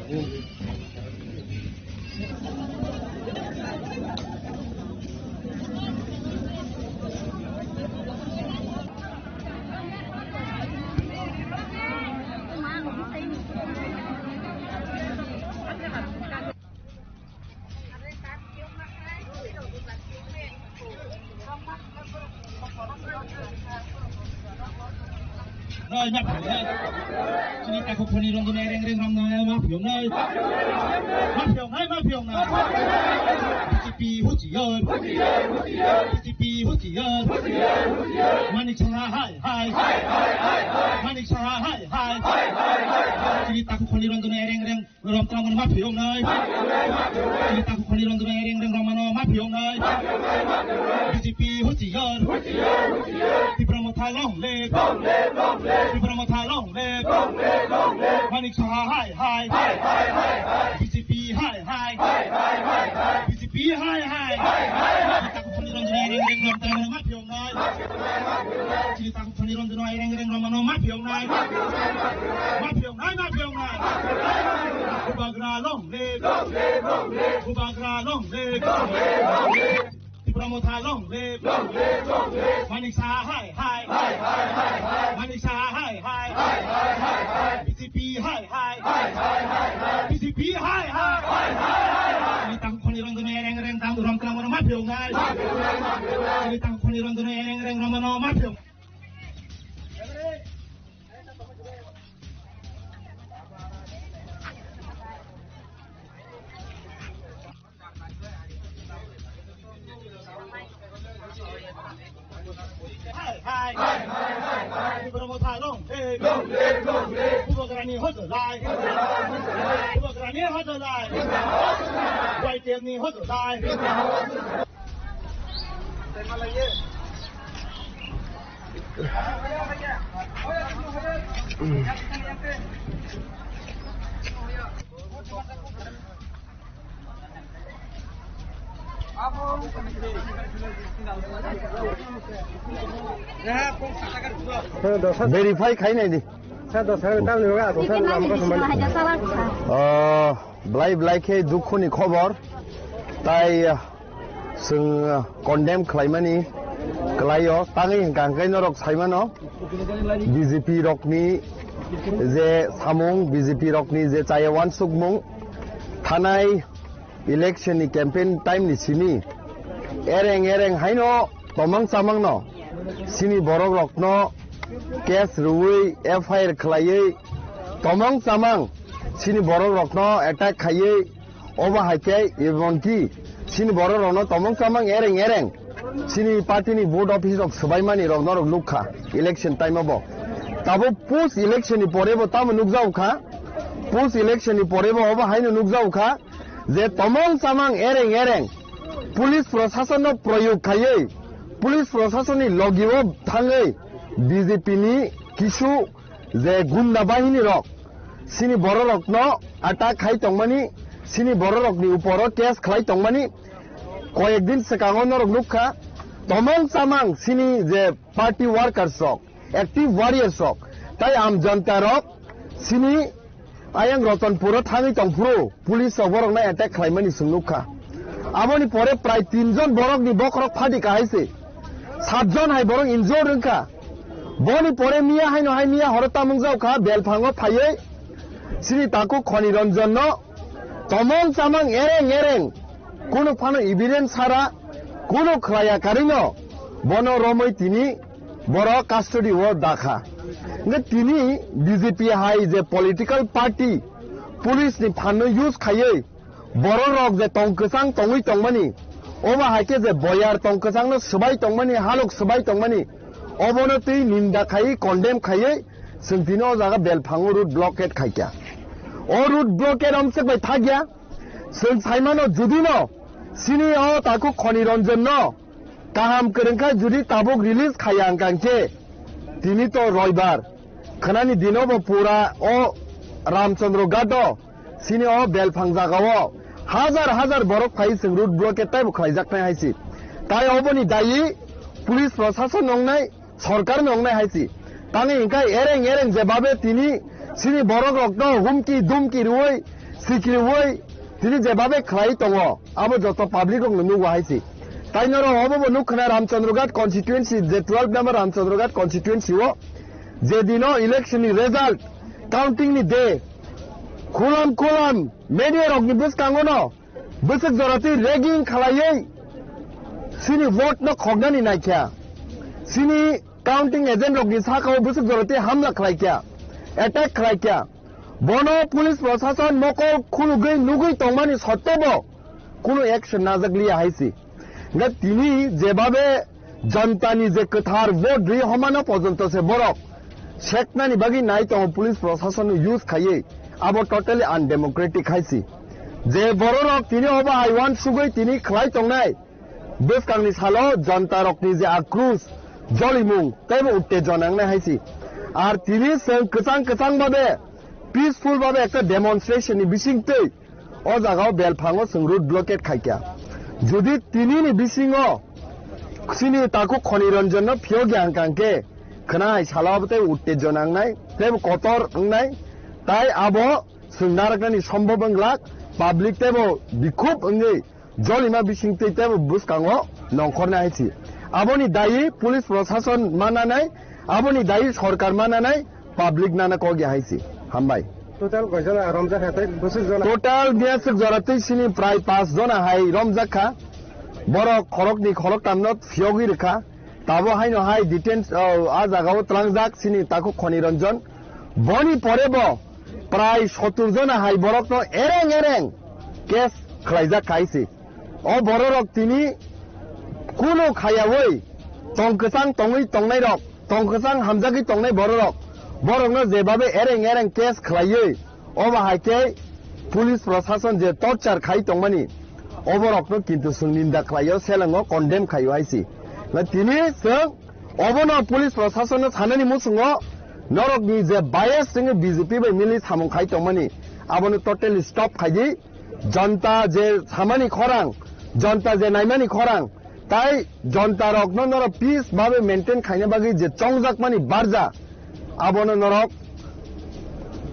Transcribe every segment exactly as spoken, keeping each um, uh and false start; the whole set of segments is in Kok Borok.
Noi, ma phiyong nai. Chini takhuk khani rong gwnai reng reng rong nai, ma phiyong nai. Ma phiyong nai, ma phiyong nai. B J P huchiyor. B J P huchiyor. Manik Saha hai hai. Manik Saha hai hai. Chini takhuk khani rong gwnai reng reng. Rom tongmani ma phiyong nai. Chini takhuk khani rong gwnai reng reng romano ma phiyong nai. B J P huchiyor. Tipra Motha long live. Tipra Motha long live. Manik Saha hai hai. B J P hai hai. B J P hai hai. Chini takhuk khani rong gwnai reng reng rom tongmani ma phiyong nai. Chini takhuk khani rong gwnai reng reng romano ma phiyong nai. Ma phiyong nai, ma phiyong nai. Bubagra long live. Bubagra long live. Tipra Motha long live. Manik Saha hai hai. Manik Saha hai hai. B J P hai hai. B J P hai hai. Chini takhuk khani rong gwnai reng reng tang rom tongmani ma phiyong nai. Chini takhuk khani rong gwnai reng reng romano ma phiyong. Hai, hai. Hai, hai, hai, hai. Tipra Motha long live. Long live, long live. Bubagrani hojolai. Bubagrani hojolai. Y T F ni hojolai. Verify khai nai di. Ah, belai belai khe dukhu ni khobor. Tai, ah, Chwng, ah, condemn khlaimani kwlaio, tangwi hwnkha hwnkhe norok saimano, B J P rokni je samung, B J P rokni je chaya uansukmung, thanai election ni campaign time ni simi ereng ereng haino tomang chamangno chini borok rokno case rwui F I R khlaiwi tomang chamang chini borok rokno attack khaiwi Obo hai khe, emonki chini borok rokno tomong chamang ereng ereng chini party ni vote office rok swbaimani rok norok nukha election time o bo. Tabuk post election ni pore bo tamo nukjago kha, post election ni pore bo obo haino nukjago kha je tomong chamang ereng ereng police prosason no proyog khaiwi, police prosason ni logi o thangwi B J P ni kisu je gunda bahini rok chini borok rokno attack khai tongmani, chini borok rokni uporo case khlai tongmani, koyek din swkango norok nukha, tomong chamang chini je party workers rok, active warriors rok, tai am janta rok chini ayang Ratanpuro thangwi tongphuru police rok borokno attack khlaimani chwng nukha. Aboni pore prai tin jon borokni bokhorok phadi kahai se. Sat jon hai borok injured wngkha. Boni pore miya haino hai miya horo tamung jao kha, belphango phaiwi chini takhuk Khoni Ranjan no tomong chamang ereng ereng, kunu phano evidence sara, kunu khlaiya karino bono romwi tini borok custody o dakha. Hwnkhe tini B J P hai je political party police ni phan no use khaiwi borok rok je tong kwchang tongwi tongmani, obo hai khe je boyar tong kwchang no swbai tongmani, halok swbai tongmani, obono twi ninda khaiwi, condemn khaiwi, chwng tini o jaga belphango road blockade khaikha. O road blockade omswk bai thakya, chwng saimano judino chini o takhuk Khoni Ranjan no kaham kwrwng khe judi tabuk release khaiya wngkha hwnkhe, tini to roibar, khwnani dino bo pura o Ramchandra Ghat o, chini o belphang jaga o hajar hajar borok phai chwng road blockade taibo khlaijaknai hai se. Tai oboni dayi police prosason wngnai, sorkar no wngnai hai se. Tangwi hwnkhe ereng ereng je babe tini chini borok rokno humki dumki rwui tikriwi tini jebabe khlai tongo, abo joto public rokno nugo hai se. Tai norok obo bo nukha na Ramchandraghat constituency, je twelve number Ramchandraghat constituency o, je dino election ni result counting ni day, khulam khulam media rokni bwskango no bwswk jora twi ragging khlaiwi chini vote no khoknani naikha, chini counting agent rokni sakao bwswk jora twi hamla khlaikha, attack khlaikha. Bono police prosason mokol khulugwi nugwi tongmani sottebo kunu action najak liya hai se. Hingkhe tini jebabe jantani je kwthar vote ri homano pojonto se borok seknani bagwi nai tongo police prosason no use khaiwi, abo totally undemocratic hai se. Je bororok tini obo hai uansugwi tini khlai tongnai, bwskangni salo jantarokni je akrus, jolimung teibo uttejona wngnai hai se. Ar tini chwng kwchang kwchang babe, peaceful babe ekta demonstration ni bisingtwi o jagao belphango chwng road blockade khaikha. Jodi tinini bisingo chini takhuk Khoni Ranjan no phiyokya hwnkha hwnkhe khwna hai salo abo tei uttejona wngnai, teibo kotor wngnai, tai abo chwng naraknani sombhob wnglak, public teibo bikhub wngwi jolima bisingtwi teibo bwskango nongkhornai hai se. Aboni dayi police prosason mananai, aboni dayi sorkar mananai, public nana kok ya hai se. Hambai. Total koi jona romjak kha tei bwswk jona? Total biyaswk jora twi sini prai pas jona hai romjak kha. Borok khorokni khoroktamno phiyogwi rwkha. Tabo haino hai detain, o, a jagao tlangjak sini takhuk Khoni Ranjan. Boni pore bo prai sottur jona hai borokno ereng ereng case khlaijak kha hai se. O bororok tini kunu khayawi tong kwchang tongwi tongnairok, tong kwchang hamjagwi tongnai bororok, borokno jebabe ereng ereng case khlaiwi, obo hai khe police prosason je torture khai tongmani, oborokno kintu chwng ninda khlaio, selengo condemn khaio hai se. Na tini chwng obono police prosason no sanani muchungo norokni je bias chwngwi B J P bai mili samung khai tongmani, abono totally stop khaidi. Jonta je samani khorang, jonta je naimani khorang, tai jonta rokno norok peace babe maintain khaina bagwi je chongjakmani barja, abono norok,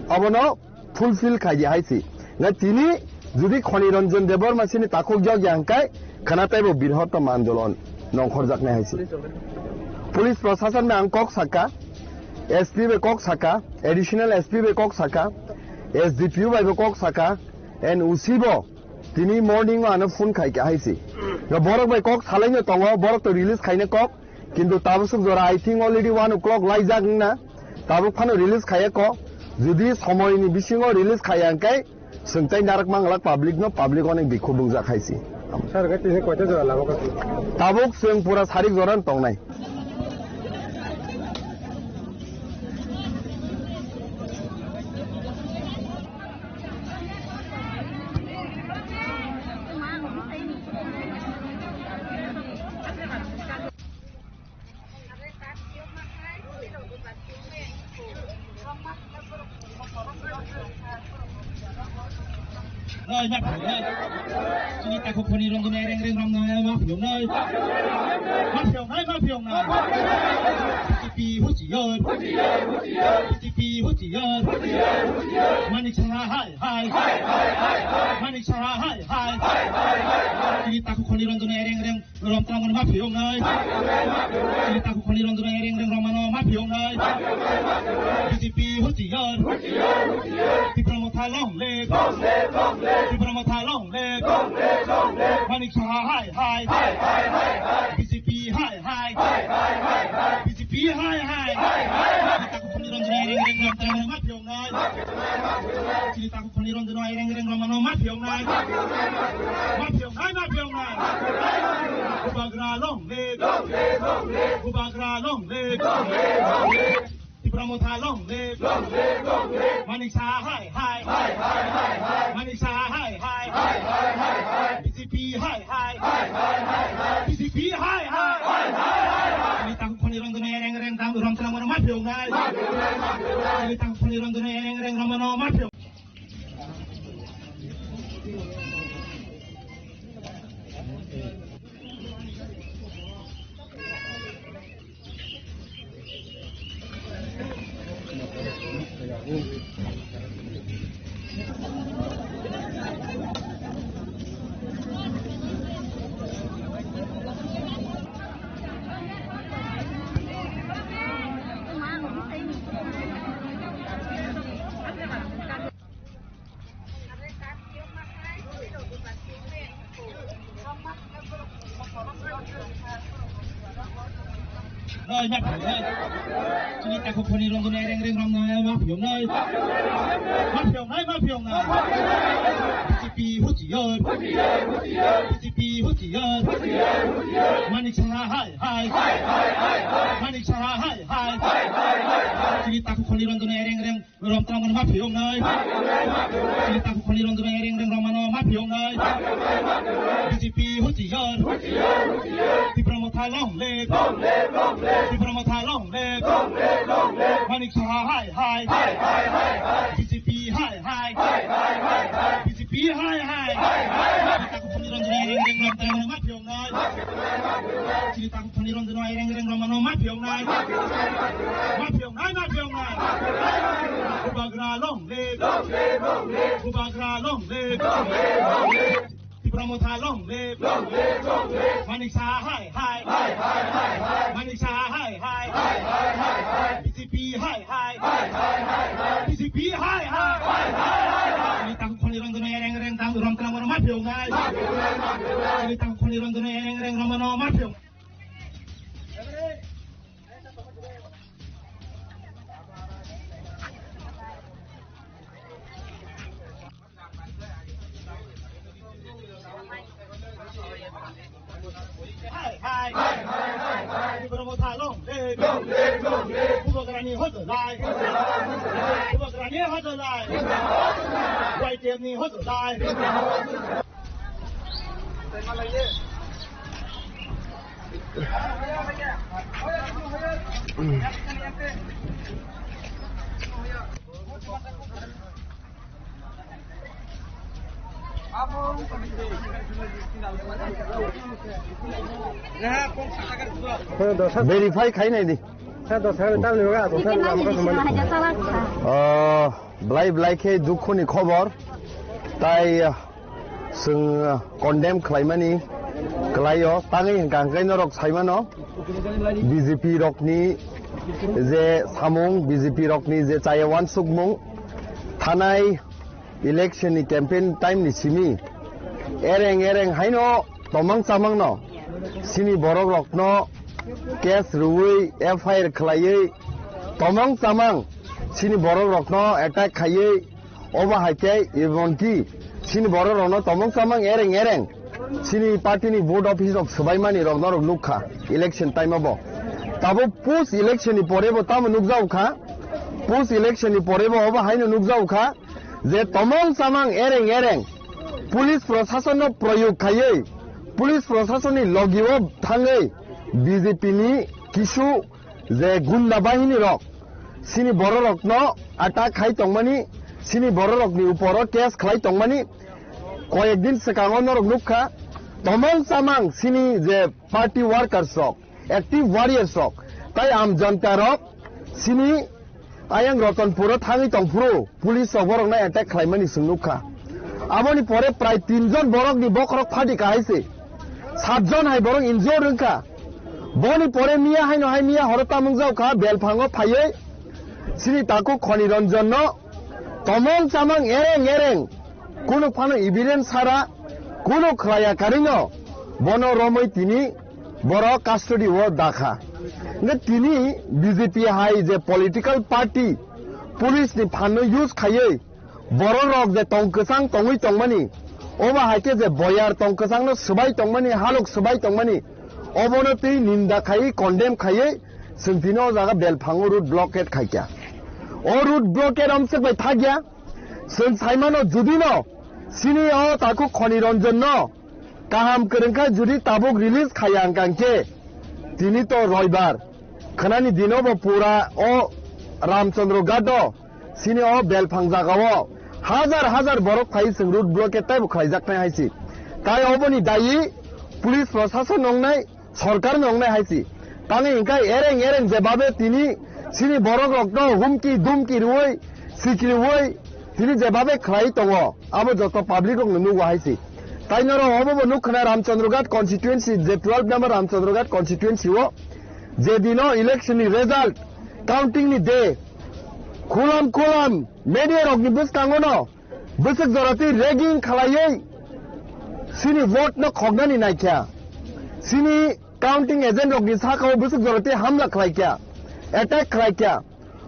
abono fulfill khaidi hai se. Nai tini jodi Khoni Ranjan Debbarma sini takhuk jok ya hwnkhe khwna teibo birhottoma andolon nongkhorjaknai hai se. Police prosason bai ang kok sakha, S P bai kok sakha, additional S P bai kok sakha, S D P O bai bo kok sakha, and O C bo tini morning o ano phone khai kha hai se. Ga borok bai kok salaino tongo, borok to release khaina kok. Kintu tabuk suk jora, I think already one o'clock laijak wngna. Tabuk phano release khaiya ko. Jodi somoy ni bisingo release khaiya hwnkhe chwng tai narak manglak public no, public onek bikhuk wngjak hai se. Sir, ga tini koita jora lama ko? Tabuk chwng pura sarik jora tongnai. Noi, ma phiyok noi. Chini takhuk Khoni Ranjan no ereng reng romnai, ma phiyok noi. Ma phiyok noi, ma phiyok noi. B J P huchiyar. B J P huchiyar. Manik Saha hai hai. Manik Saha hai hai. Chini takhuk Khoni Ranjan no ereng reng romtangmani ma phiyok noi. Chini takhuk Khoni Ranjan no ereng reng romano ma phiyok noi. B J P huchiyar. Tipra Motha long live. Tipra Motha long live. Manik Saha hai hai. B J P hai hai. B J P hai hai. Chini takhuk Khoni Ranjan no ereng reng romtangmani ma phiyok noi. Chini takhuk Khoni Ranjan no ereng reng romano ma phiyok noi. Ma phiyok noi, ma phiyok noi. Bubagra long live. Bubagra long live. Tipra Motha long live. Manik Saha hai hai. Manik Saha hai hai. B J P hai hai. B J P hai hai. Chini takhuk Khoni Ranjan no ereng reng romtangmani ma phiyok noi. Chini takhuk Khoni Ranjan no ereng reng romano ma phiyok. Nai, ma phiyong nai. Chini takhuk khoni rong tongnai reng reng rong nai, ma phiyong nai. Ma phiyong nai, ma phiyong nai. B J P huchiyar. B J P huchiyar. Manik Saha hai hai. Manik Saha hai hai. Chini takhuk khoni rong tongnai reng reng. Rom tang mano ma phiyong nai. Chini takhuk khoni rong tongnai reng reng rong mano ma phiyong nai. B J P huchiyar. Tipra Motha long live. Tipra Motha long live. Manik Saha hai hai. B J P hai hai. B J P hai hai. Takhuk khoni rong tongnai reng reng rong tang mano ma phiyong nai. Chini takhuk khoni rong tongnai reng reng rong mano ma phiyong nai. Ma phiyong nai, ma phiyong nai. Bubagra long live. Bubagra long live. Tipra Motha long live. Manik Saha hai hai. Manik Saha hai hai. B J P hai hai. B J P hai hai. Chini takhuk khoni rong tongnai reng reng tang rom tang mano ma phiyong nai. Chini takhuk khoni rong tongnai reng reng rong mano ma phiyong. Hai hai. Hai hai. Tipra Motha long live. Bubagrani hojolai. Bubagrani hojolai. Y T F ni hojolai. Verify khai nai di. Sa dos hajar tal ni baga, dos hajar ni baga, dos hajar ni baga. Oh, belai belai khe dukhu ni khobor. Tai, ah, Chwng, ah, condemn khlaimani kwlaio, tangwi hwnkha hwnkhe norok saimano B J P rokni je samung, B J P rokni je chaya uansukmung, thanai election ni campaign time ni simi ereng ereng haino tomang chamangno chini borok rokno case rwui F I R khlaiwi tomang chamang chini borok rokno attack khaiwi Obo hai khe, emonki chini borok rokno tomong chamang ereng ereng chini party ni vote office rok swbaimani rok norok nukha election time o bo. Tabuk post election ni pore bo tamo nukjago kha, post election ni pore bo obo haino nukjago kha je tomong chamang ereng ereng police prosason no proyog khaiwi, police prosason ni logi o thangwi B J P ni kisu je gunda bahini rok chini borok rokno attack khai tongmani, chini borok rokni uporo case khlai tongmani, koyek din swkango norok nukha, tomong chamang chini je party workers rok, active warriors rok, tai am janta rok chini ayang Ratanpuro thangwi tongphuru police rok borokno attack khlaimani chwng nukha. Aboni pore prai tin jon borokni bokhorok phadi kahai se. Sat jon hai borok injured wngkha. Boni pore miya haino hai miya horo tamung jaukha, belphango phaiwi chini takhuk Khoni Ranjan no tomong chamang ereng ereng, kunu phano evidence sara, kunu khlaiya karino bono romwi tini borok custody o dakha. Hwnkhe tini B J P hai je political party police ni phan no use khaiwi borok rok je tong kwchang tongwi tongmani, obo hai khe je boyar tong kwchang no swbai tongmani, halok swbai tongmani, obono twi ninda khaiwi, condemn khaiwi, chwng tini o jaga belphango road blockade khaikha. O road blockade omswk bai thakya, chwng saimano judino chini o takhuk Khoni Ranjan no kaham kwrwngkha judi tabuk release khaiya hwnkha hwnkhe tini to roibar, khwnani dino bo pura o Ramchandra Ghat o chini o belphang jagao hajar hajar borok phai chwng road blockade taibo khlaijaknai hai se. Tai oboni dayi police prosason wngnai, sorkar no wngnai hai se. Tangwi hwnkha ereng ereng jebabe tini chini borok rokno humki dumki rwui, sikriui tini jebabe khlai tongo, abo joto public rokno nugo hai se. Tai norok obo bo nukha na Ramchandra Ghat constituency, je twelve number Ramchandra Ghat constituency o je dino election ni result counting ni day, khulam khulam media rokni bwskango no bwswk jora twi ragging khlaiwi chini vote no khoknani naikha. Chini Counting agent rokni sakao bwswk jora tei hamla khlaikha, attack khlaikha.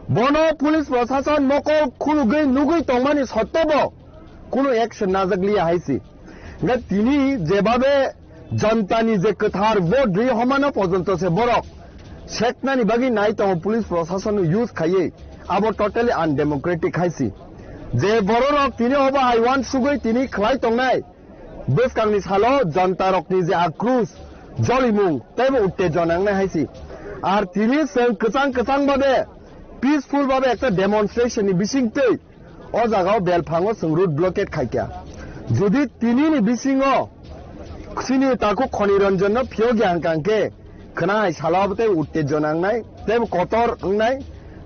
Bono police prosason mokol khulugwi nugwi tongmani sottobo kunu action najakliya hai si. Hingkhe tini jebabe jonta ni je kwthar vote ri homano pojonto se borok seknani bagwi nai tongo police prosason no use khaiwi, abo totally undemocratic hai si. Je bororok tini obo hai uansugwi tini khlai tongnai, bwskangni salo jonta rokni je akrus jolimung teibo uttejona wngnai hai si. Ar tini chwng kwchang kwchang babe peaceful babe ekta demonstration ni bisingtwi o jagao belphango chwng road blockade khaikha. Jodi tinini bisingo chini takhuk Khoni Ranjan no phiyokya hwnkha hwnkhe khna hai salo abo tei uttejona wngnai teibo kotor wngnai,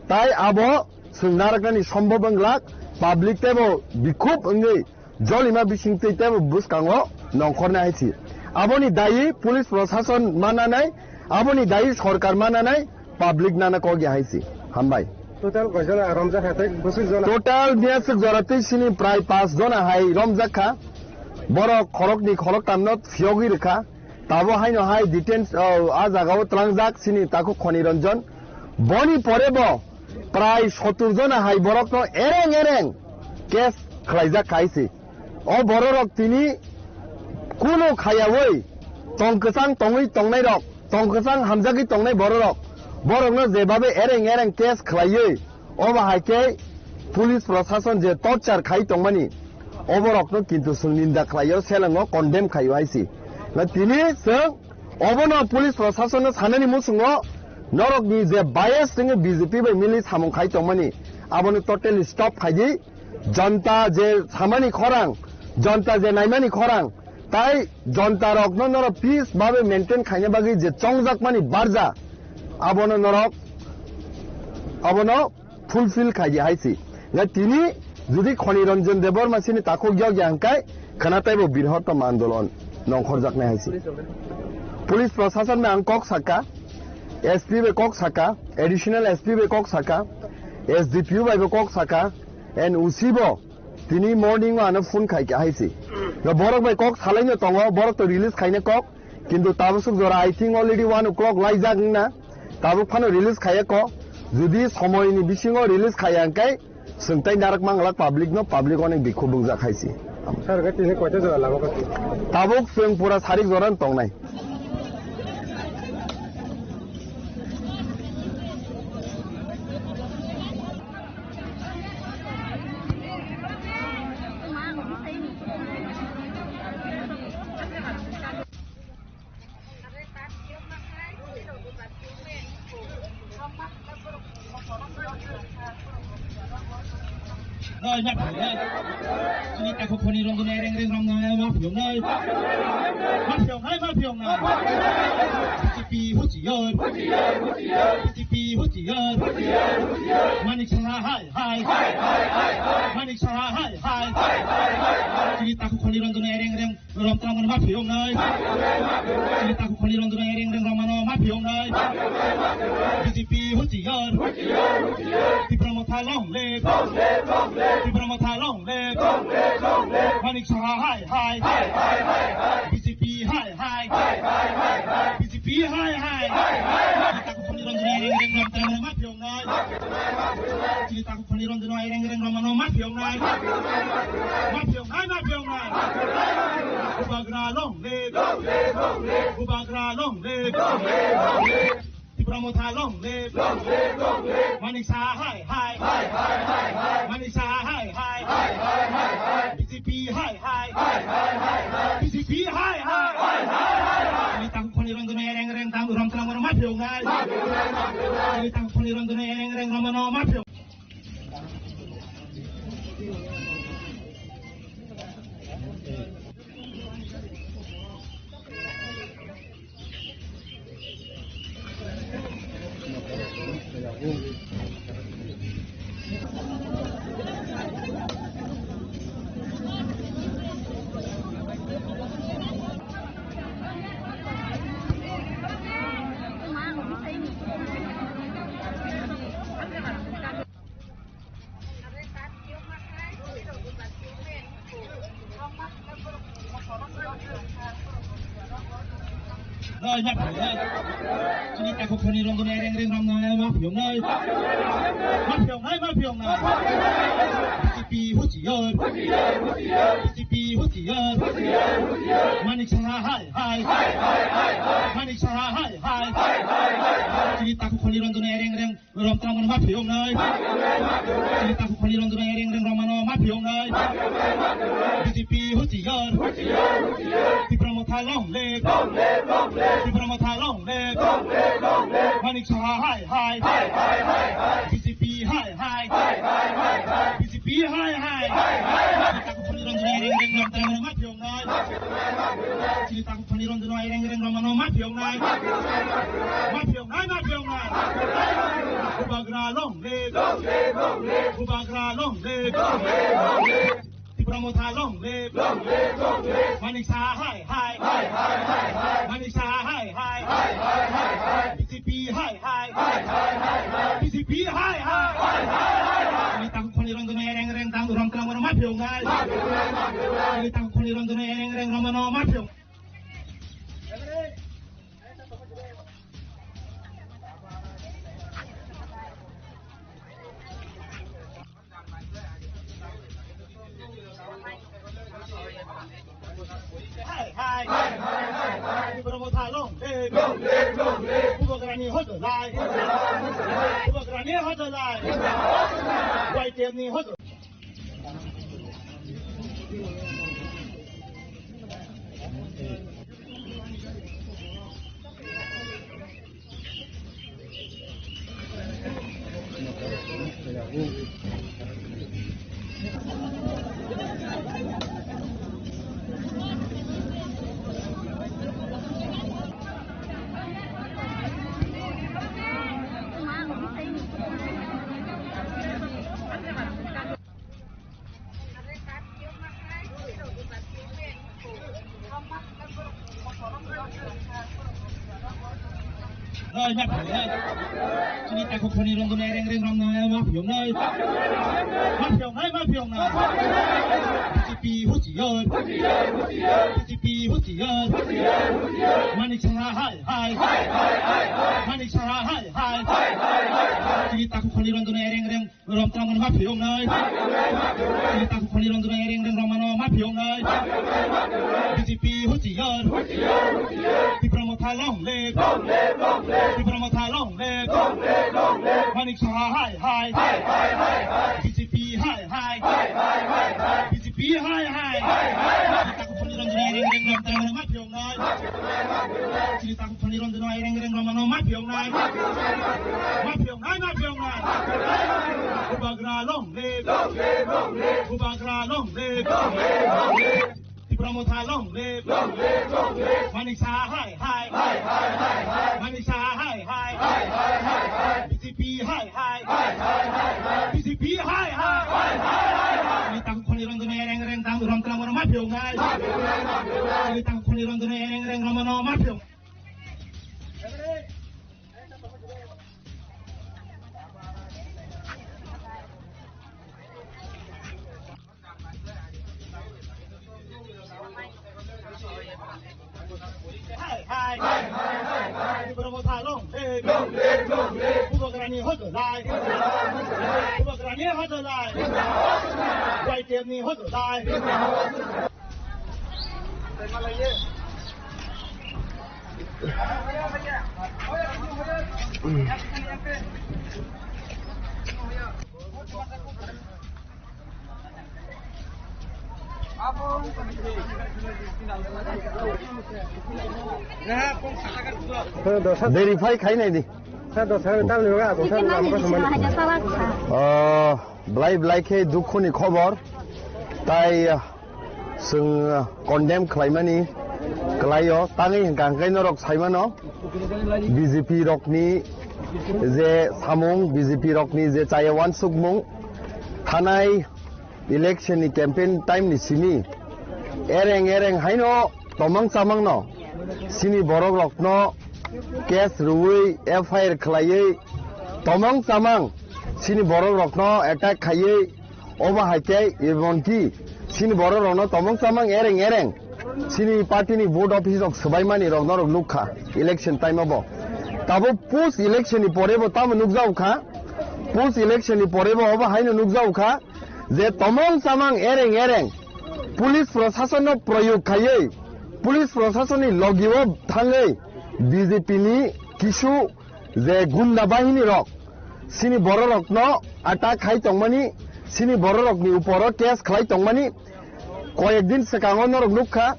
tai abo chwng naraknani sombhob wnglak, public teibo bikhub wngwi jolima bisingtwi teibo bwskango nongkhornai hai si. Aboni dayi police prosason mananai, aboni dayi sorkar mananai, public nana kok ya hai si. Hambai. Total koi jona romjak kha tei bwswk jona? Total miyaswk jora tei sini prai pas jona hai romjak kha. Borok khorokni khoroktamno phiyogwi rwkha. Tabo haino hai detains, o, a jagao tlangjak sini takhuk Khoni Ranjan. Boni pore bo prai sottur jona hai borokno ereng ereng case khlaijak khai si. O bororok tini kunu khayawi tong kwchang tongwi tongnairok, tong kwchang hamjagwi tongnai bororok, borokno jebabe ereng ereng case khlaiwi, obo hai khe police prosason je torture khai tongmani, oborokno kintu chwng ninda khlaio, selango condemn khaio hai si. Na tini chwng obono police prosason no sanani muchungo norokni je bias tengwi B J P bai mili samung khai tongmani, abono totally stop khaidi. Jonta je samani khorang, jonta je naimani khorang, tai jonta rokno norok peace babe maintain khaina bagwi je chongjakmani barja, abono norok, abono fulfill khaidi hai si. Nga tini jodi Khoni Ranjan Debbarma sini takhuk yok ya hwnkhe khana teibo birhottom andolon nongkhorjaknai hai si. Police prosason bai ang kok saka, S P bai kok saka, additional S P bai kok saka, S D P O bai bo kok saka, and O C bo tini morning o ano phone khai kha hai si. Nga borok bai kok salaino tongo, borok to release khaina kok. Kintu tabuk suk jora, I think already one o'clock laijak wngna. Tabuk phano release khaiya ko. Jodi somoini bisingo release khaiya hwnkhe, chwng tai narak manglak public no, public onek bikhuk bungjak hai si. Sir, ga tini koita jora lama koti? Tabuk chwng pura sarik jora tongnai. Noi, ma phiyok nai. Chini takhuk Khoni Ranjan no ereng reng romnai, ma phiyok nai. Ma phiyok nai, ma phiyok nai. B J P huchiyar. B J P huchiyar. Manik Saha hai hai. Manik Saha hai hai. Chini takhuk Khoni Ranjan no ereng reng Rom tang mani ma phiyok nai. Chini takhuk Khoni Ranjan no ereng reng romano ma phiyok nai. B J P huchiyar. Tipra Motha long live. Tipra Motha long live. Manik Saha hai hai. B J P hai hai. B J P hai hai. Chini takhuk Khoni Ranjan no ereng reng rom tang mani ma phiyok nai. Chini takhuk Khoni Ranjan no ereng reng romano ma phiyok nai. Ma phiyok nai, ma phiyok nai. Bubagra long live. Bubagra long live. Tipra Motha long live. Manik Saha hai hai. Manik Saha hai hai. B J P hai hai. B J P hai hai. Chini takhuk Khoni Ranjan no ereng reng tang rom tang mani ma phiyok nai. Chini takhuk Khoni Ranjan no ereng reng romano ma phiyok. Nai, ma phiyong nai. Chini takhuk thani rong tongnai reng reng rong nai, ma phiyong nai. Ma phiyong nai, ma phiyong nai. B J P huchiyar. B J P huchiyar. Manik Saha hai hai. Manik Saha hai hai. Chini takhuk thani rong tongnai reng reng. Rom tang mano ma phiyong nai. Chini takhuk thani rong tongnai reng reng rong mano ma phiyong nai. B J P huchiyar. Tipra Motha long live. Tipra Motha long live. Manik Saha hai hai. B J P hai hai. B J P hai hai. Chini takhuk thani rong tongnai reng reng rong tang mano ma phiyong nai. Chini takhuk thani rong tongnai reng reng rong mano ma phiyong nai. Ma phiyong nai, ma phiyong nai. Bubagra long live. Bubagra long live. Tipra Motha long live. Manik Saha hai hai. Manik Saha hai hai. B J P hai hai. B J P hai hai. Chini takhuk thani rong tongnai reng reng tang rom tang mano ma phiyong nai. Chini takhuk thani rong tongnai reng reng rong mano ma phiyong. Hai hai. Tipra Motha long live. Bubagrani hojolai. Bubagrani hojolai. Y T F ni hojolai. Oi, ma phiyong nai. Chini takhuk thani rong tongnai reng reng rong nai, ma phiyong nai. Ma phiyong nai, ma phiyong nai. B J P huchiyar. B J P huchiyar. Manik Saha hai hai. Manik Saha hai hai. Chini takhuk thani rong tongnai reng reng. Rom tang mano ma phiyong nai. Chini takhuk thani rong tongnai reng reng rong mano ma phiyong nai. B J P huchiyar. Tipra Motha long live. Tipra Motha long live. Manik Saha hai hai. B J P hai hai. B J P hai hai. Chini takhuk thani rong tongnai reng reng rong tang mano ma phiyong nai. Chini takhuk thani rong tongnai reng reng rong mano ma phiyong nai. Ma phiyong nai, ma phiyong nai. Bubagra long live. Bubagra long live. Tipra Motha long live. Manik Saha hai hai. Manik Saha hai hai. B J P hai hai. B J P hai hai. Chini takhuk thani rong tongnai reng reng tang rom tang mano ma phiyong nai. Chini takhuk thani rong tongnai reng reng rong mano ma phiyong. Hai hai. Tipra Motha long live. Bubagrani hojolai. Bubagrani hojolai. Y T F ni hojolai. Verify khai nai di. Oh, belai belai khe dukhu ni khobor. Tai, ah, Chwng, ah, condemn khlaimani kwlaio, tangwi hwnkha hwnkhe norok saimano B J P rokni je samung, B J P rokni je chaya uansukmung, thanai election ni campaign time ni simi ereng ereng haino tomang chamangno chini borok rokno case rwui F I R khlaiwi tomang chamang chini borok rokno attack khaiwi Obo hai khe emonki chini borok rokno tomong chamang ereng ereng Chini party ni vote office rok swbaimani rok norok nukha election time o bo. Tabo post election ni pore bo tamo nukjago kha. Post election ni pore bo obo haino nukjago kha je tomong chamang ereng ereng police prosason no proyog khaiwi, police prosason ni logi o thangwi B J P ni kisu je gunda bahini rok sini bororokno attack khai tongmani, sini bororokni uporo case khlai tongmani, koyek din swkango norok nukha,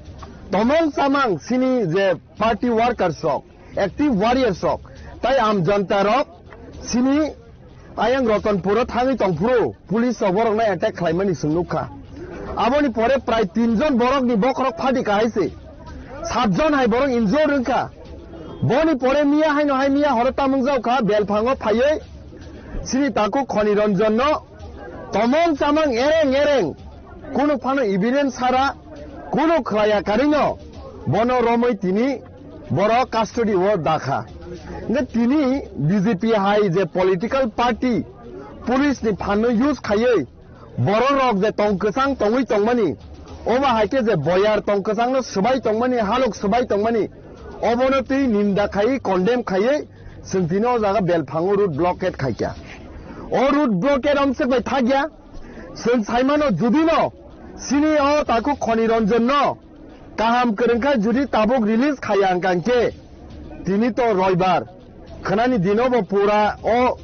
tomong chamang sini je party workers rok, active warriors rok, tai am jonta rok sini ayang Ratanpuro thangwi tongphuru police rok borokno attack khlaimani chwng nukha. Aboni pore prai tin jon borokni bokhorok phadi kahai se. Sat jon hai borok injured wngkha. Boni pore miya haino hai miya horo tamung jaukha, belphango phaiwi sini takhuk Khoni Ranjan no tomong chamang ereng ereng, kunu phano evidence sara, kunu khlaiya karino bono romwi tini borok custody o dakha. Hingkhe tini B J P hai je political party police ni phanno use khaiwi bororok je tong kwchang tongwi tongmani, obo hai khe je boyar tong kwchangno swbai tongmani, halok swbai tongmani, obono twi ninda khaiwi, condemn khaiwi, chwng tini o jaga belphango road blockade khaikha. O road blockade omswk bai thakya, chwng saimano judino sini o takhuk Khoni Ranjan no kaham kwrwngkha judi tabuk release khaiya hwnkha hwnkhe tini to roibar, khwnani dino bo pura o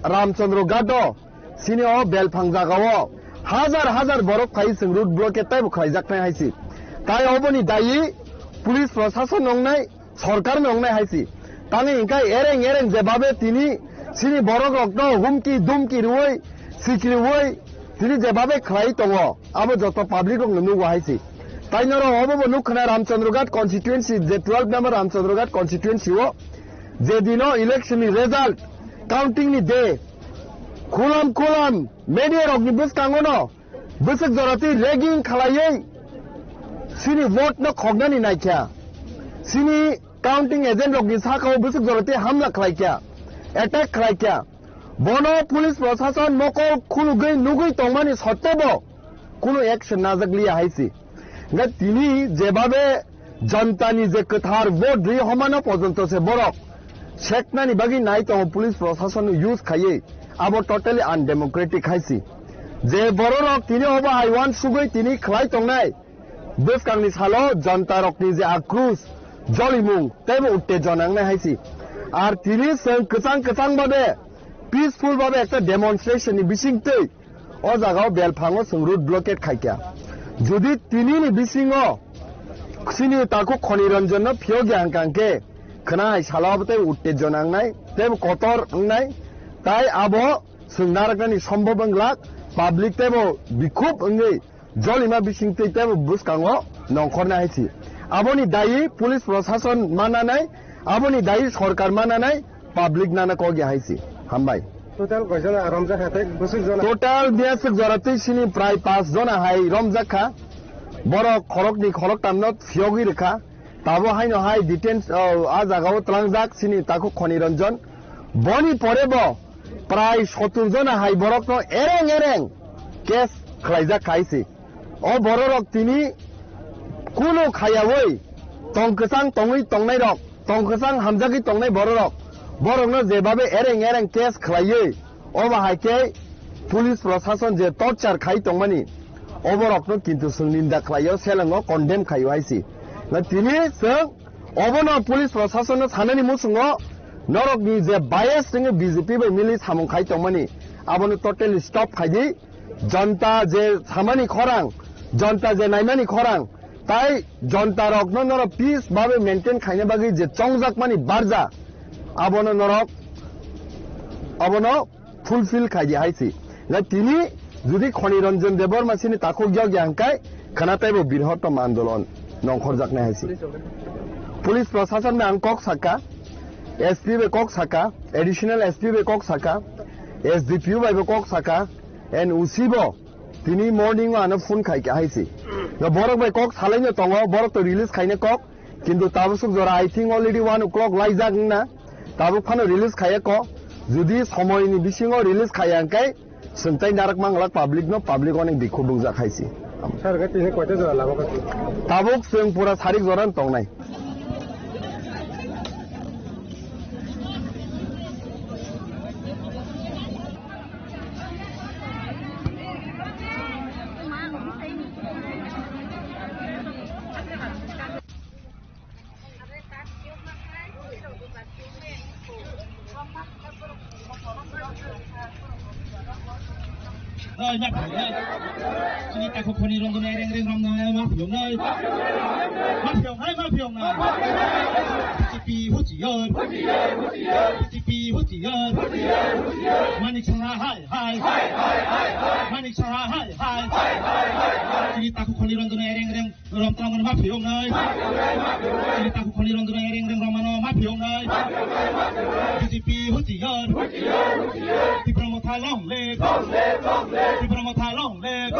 Ramchandra Ghat o sini o belphang jagao hajar hajar borok phai chwng road blockade taibo khlaijaknai hai se. Tai oboni dayi police prosason wngnai, sorkar no wngnai hai se. Tangwi hwnkhe ereng ereng jebabe tini sini borok rokno humki dumki rwui, sikriui tini jebabe khlai tongo, abo joto public rokno nugo hai se. Tai norok obo bo nukha na Ramchandra Ghat constituency, je twelve number Ramchandra Ghat constituency o je dino election ni result counting ni day, khulam khulam media rokni bwskango no bwswk jora twi ragging khlaiwi sini vote no khoknani naikha. Sini counting agent rokni sakao bwswk jora twi hamla khlaikha, attack khlaikha. Bono police prosason mokol khulugwi nugwi tongmani sottebo kunu action najak liya hai se. Hingkhe tini jebabe jonta ni je kwthar vote ri homano pojonto se borok seknani bagwi nai tongo police prosason no use khaiwi, abo totally undemocratic hai se. Je bororok tini obo hai uansugwi tini khlai tongnai, bwskangni salo jonta rokni je akrus, jolimung teibo uttejona wngnai hai se. Ar tini chwng kwchang kwchang babe, peaceful babe ekta demonstration ni bisingtwi o jagao belphango chwng road blockade khaikha. Jodi tinini bisingo chini takhuk Khoni Ranjan no phiyokya hwnkha hwnkhe khwna hai salo abo tei uttejona wngnai, tei kotor wngnai, tai abo chwng naraknani sombhob wnglak, public teibo bikhub wngwi jolima bisingtwi teibo bwskango nongkhorna hai se. Aboni dayi police prosason mananai, aboni dayi sorkar mananai, public nana kok ya hai se. Hambai. Total koi jona romjak kha tei bwswk jona? Total biyaswk jora twi sini prai pas jona hai romjak kha. Borok khoroknwi khoroktamno phiyogwi rwkha. Tabo haino hai detains, o, a jagao tlangjak sini takhuk Khoni Ranjan. Boni pore bo prai sotur jona hai borokno ereng ereng case khlaijak khai se. O bororok tini kunu khayawi tong kwchang tongwi tongnairok, tong kwchang hamjagwi tongnai bororok, borokno jebabe ereng ereng case khlaiwi, obo hai khe police prosason je torture khai tongmani, oborokno kintu chwng ninda khlaio, selengo condemn khaio hai se. Na tini chwng obono police prosason no sanani muchungo norokni je bias tengwi B J P bai mili samung khai tongmani, abono totally stop khai di. Jonta je samani khorang, jonta je naimani khorang, tai jonta rokno norok peace babe maintain khaina bagwi je chongjakmani barja, abono norok, abono fulfill khai di hai se. Na tini jodi Khoni Ranjan Debbarma sini takhuk yokya hwnkhe khwna teibo birhotom andolon nongkhorjaknai hai se. Police prosason bai ang kok saka, S P bai kok saka, additional S P bai kok saka, S D P O bai bo kok saka, N O C bo tini morning o ano phone khai kha hai se. Na borok bai kok salaino tongo, borok to release khaina kok, kintu tabuk suk jora I think already one o'clock laijak wngna, tabuk phano release khaiya kok. Jodi somoini bisingo release khaiya hwnkhe, chwng tai narak manglak public no, public onek bikhuk rwjak hai se. Sir, khe tini koita jora lama khe? Tabuk chwng pura sarik jora tongnai. Oi, ma phiyong nai. Chini takhuk phani rondonai reng reng romnai ma phiyong nai. Ma phiyong nai, ma phiyong nai. B J P huchiyar. B J P huchiyar. Manik Saha hai hai. Manik Saha hai hai. Chini takhuk phani rondonai reng reng Rom tang ma phiyong nai. Chini takhuk phani rondonai reng reng romano ma phiyong nai. B J P huchiyar. Tipra Motha long live. Tipra Motha long live.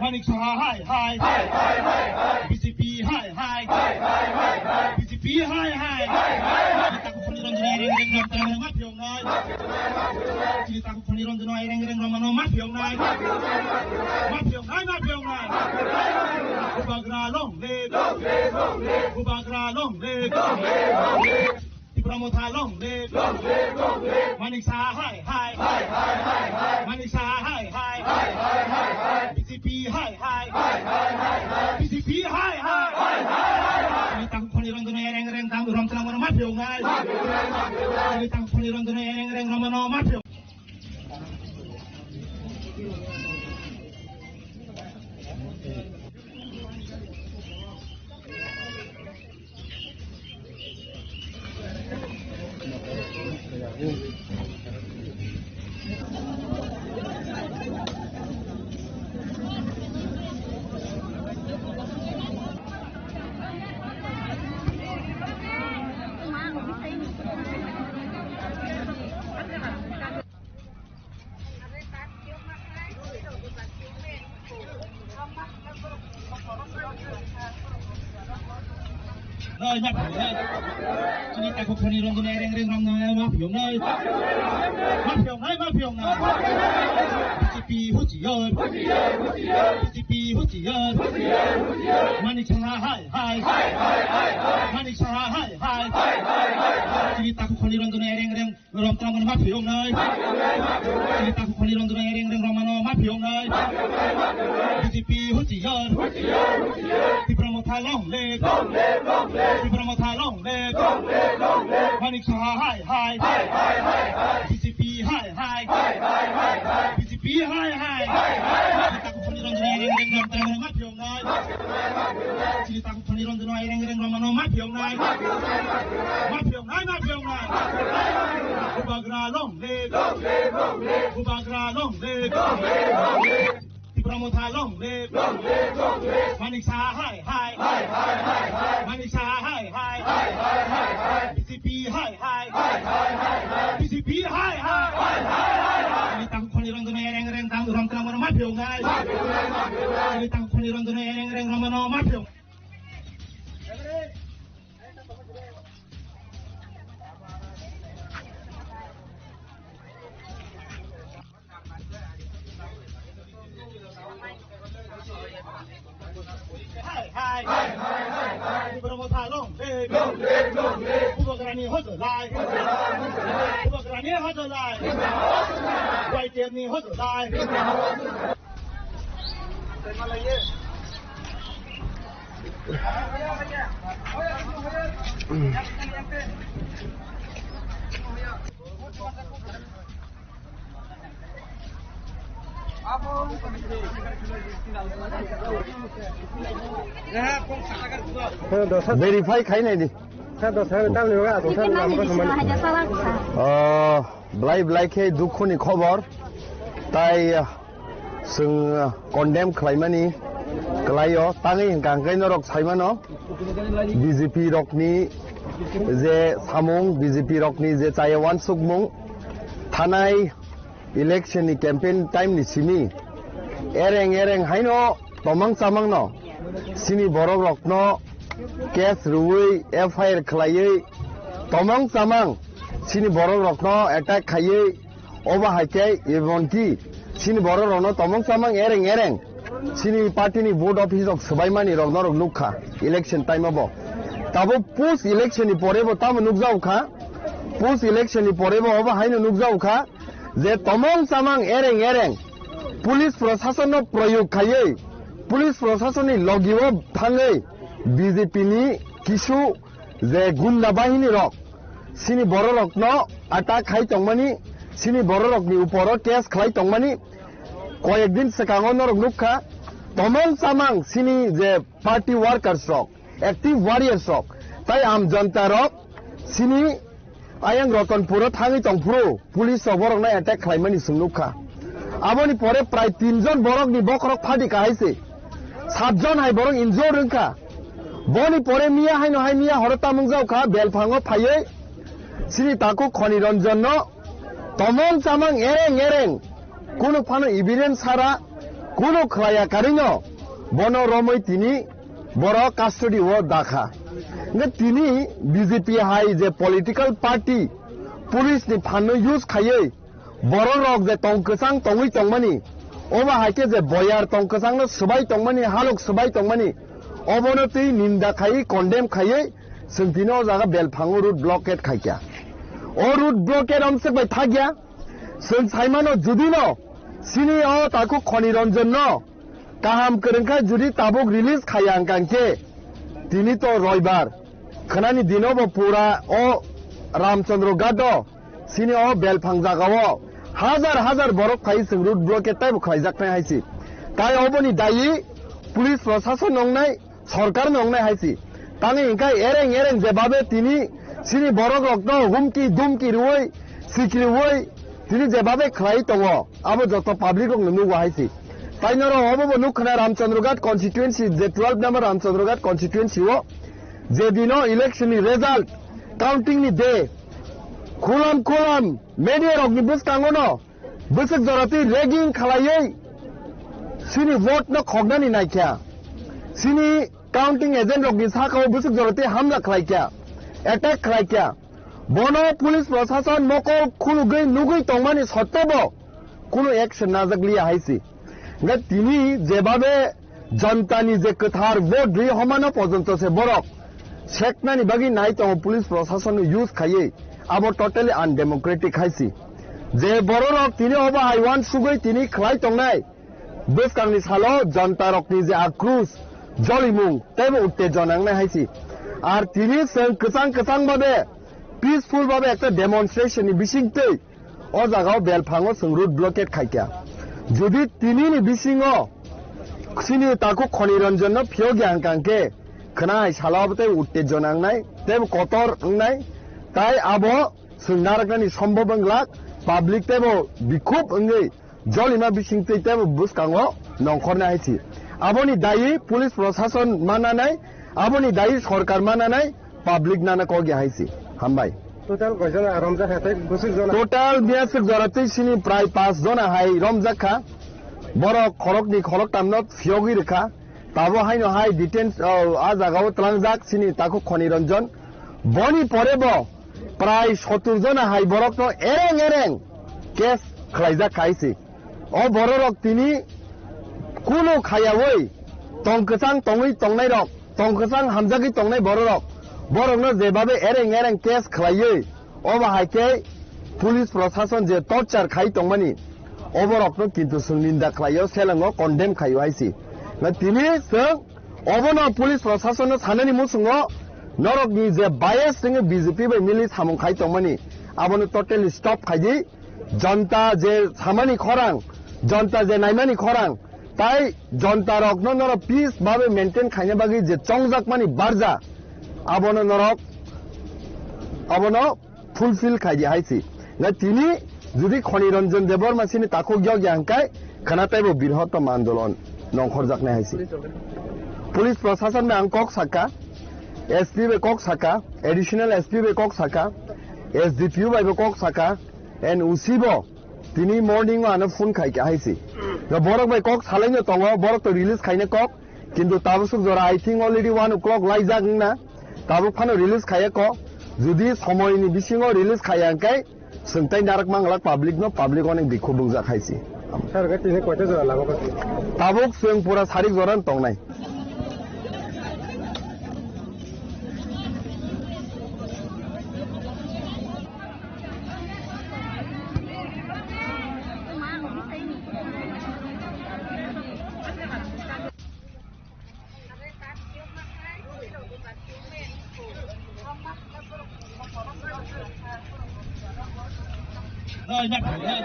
Manik Saha hai hai. B J P hai hai. B J P hai hai. Chini takhuk phani rondonai reng reng rom tang ma phiyong nai. Chini takhuk phani rondonai reng reng romano ma phiyong nai. Ma phiyong nai, ma phiyong nai. Bubagra long live. Bubagra long live. Tipra Motha long live. Manik Saha hai hai. Manik Saha hai hai. B J P hai hai. B J P hai hai. Chini takhuk phani rondonai reng reng tang rom tang ma phiyong nai. Chini takhuk phani rondonai reng reng romano ma phiyong. Nai, ma phiyong nai. Chini takhuk phani rondonai reng reng romnai ma phiyong nai. Ma phiyong nai, ma phiyong nai. B J P huchiyar. B J P huchiyar. Manik Saha hai hai. Manik Saha hai hai. Chini takhuk phani rondonai reng reng Rom tang ma phiyong nai. Chini takhuk phani rondonai reng reng romano ma phiyong nai. B J P huchiyar. Tipra Motha long live. Tipra Motha long live. Manik Saha hai hai. B J P hai hai. B J P hai hai. Chini takhuk phani rondonai reng reng rom tang ma phiyong nai. Chini takhuk phani rondonai reng reng romano ma phiyong nai. Ma phiyong nai, ma phiyong nai. Bubagra long live. Bubagra long live. Tipra Motha long live. Manik Saha hai hai. Manik Saha hai hai. B J P hai hai. B J P hai hai. Chini takhuk phani rondonai reng reng tang rom tang ma phiyong nai. Chini takhuk phani rondonai reng reng romano ma phiyong. Hai, hai. Hai, hai, hai, hai. Tipra Motha long live. Long live, long live. Bubagrani hojolai. Bubagrani hojolai. Y T F ni hojolai. Verify khai nai di. Sir, dos hajar tal ni baga, dos hajar lama ko samani. Oh, belai belai khe dukhu ni khobor. Tai, ah, Chwng, ah, condemn khlaimani kwlaio, tangwi hwnkha hwnkhe norok saimano B J P rokni je samung, B J P rokni je chaya wansukmung, thanai election ni campaign time ni simi ereng ereng haino tomang chamangno chini borok rokno case rwui F I R khlaiwi tomang chamang chini borok rokno attack khaiwi Obo hai khe emonki chini borok rokno tomong chamang ereng ereng chini party ni vote office rok swbaimani rok norok nukha election time o bo. Tabuk post election ni pore bo tamo nukjago kha, post election ni pore bo obo haino nukjago kha je tomong chamang ereng ereng police prosason no proyog khaiwi police prosason ni logi o thangwi B J P ni kisu je gunda bahini rok chini bororokno attack khai tongmani, chini bororokni uporo case khlai tongmani, koyek din swkango norok nukha, tomong chamang chini je party workers rok, active warriors rok, tai am jonta rok chini ayang Ratanpuro thangwi tongphuru police rok borokno attack khlaimani chwng nukha. Aboni pore prai tin jon borokni bokhorok phadi kahai se. Sat jon hai borok injured wngkha. Boni pore miya haino hai miya horo tamung jaukha, belphango phaiwi chini takhuk Khoni Ranjan no tomong chamang ereng ereng, kunu phano evidence sara, kunu khlaiya karino bono romwi tini borok custody o dakha. Hwnkhe tini B J P hai je political party police ni phanno use khaiwi borok rok je tong kwchang tongwi tongmani, obo hai khe je boyar tong kwchang no swbai tongmani, halok swbai tongmani, obono twi ninda khaiwi, condemn khaiwi, chwng tini o jaga belphango road blockade khaikha. O road blockade amswk bai thakya, chwng saimano judino chini o takhuk Khoni Ranjan no kaham kwrwng khe jodi tabuk release khaiya wngkha hwnkhe tini to roibar, khwnani dino bo pura o Ramchandra Ghat o chini o belphang jagao hajar hajar borok phai chwng road blockade taibo khlaijaknai hai se. Tai oboni dayi police prosason wngnai, sorkar wngnai hai se. Tangwi hwnkhe ereng ereng jebabe tini chini borok rokno humki dumki rwui, sikriui tini jebabe khlai tongo, abo joto public rokno nugo hai se. Tai norok obo bo nukkhna Ramchandra Ghat constituency, je twelve number Ramchandra Ghat constituency o je dino election ni result counting ni day, khulam khulam media rokni bwskango no bwswk joratwi ragging khlaiwi chini vote no khoknani naikha. Chini counting agent rokni sakao bwswk joratwi hamla khlaikha, attack khlaikha. Bono police prosason mokol khulugwi nugwi tongmani sottebo kunu action najak liya hai se. Hwnkhe tini jebabe jonta ni je kwthar vote ri homano pojonto se borok seknani bagwi nai tongo police prosason no use khaiwi, abo totally undemocratic hai se. Je bororok tini obo hai uansugwi tini khlai tongnai, bwskangni salo jonta rokni je akrus, jolimung teibo uttejona wngnai hai se. Ar tini chwng kwchang kwchang babe peaceful babe ekta demonstration ni bisingtwi o jagao belphango chwng road blockade khaikha. Jodi tinini bisingo chini takhuk Khoni Ranjan no phiyokya hwnkha hwnkhe khwnai salo abo tei uttejona wngnai, tei kotor wngnai, tai abo chwng naraknani sombhob wnglak, public teibo bikhub wngwi jolima bisingtwi teibo bwskango nongkhornai hai se. Aboni dayi police prosason mananai, aboni dayi sorkar mananai, public nana kogya hai se. Hambai. Total koi jona romjak kha tei bwswk jona? Total miyaswk jora tei sini prai pas jona hai romjak kha. Borok khorokni khoroktamno phiyogwi rwkha. Tabo haino hai detains, o, a jagao tlangjak sini takhuk Khoni Ranjan. Boni pore bo prai sottur jona hai borokno ereng ereng case khlaijak kha hai se. O bororok tini kunu khayawi tong kwchang tongwi tongnairok, tong kwchang hamjagwi tongnai bororok, borokno jebabe ereng ereng case khlaiwi, obo hai khe police prosason je torture khai tongmani, oborokno kintu chwng ninda khlaio, selengo condemn khaio hai se. Na tini chwng obono police prosasonno sanani muchungo norokni je bias wngwi B J P bai mili samung khai tongmani, abono totally stop khaidi. Jonta je samani khorang, jonta je naimani khorang, tai jonta rokno norok peace babe maintain khaina bagwi je chongjakmani barja, abono norok, abono fulfill khaidi hai se. Na tini jodi Khoni Ranjan Debbarma sini takhuk yokya hwnkhe khana teibo birhotom andolon nongkhorjaknai hai se. Police prosason bai ang kok sakha, S P bai kok sakha, additional S P bai kok sakha, S D P O bai bo kok sakha, N O C bo tini morning o ano phone khai kha hai se. Na borok bai kok salaino tongo, borok to release khaina kok, kintu tabuk suk jora I think already one o'clock laijak wngna, tabuk phano release khaiya kok, jodi somoini bisingo release khaiya hwnkhe chwng tai narak manglak public no, public onek bikhuk wngjak hai se. Sir, ga tini koita jora lama kha? Tabuk chwng pura sarik jora tongnai. Noi, ma phiyong nai.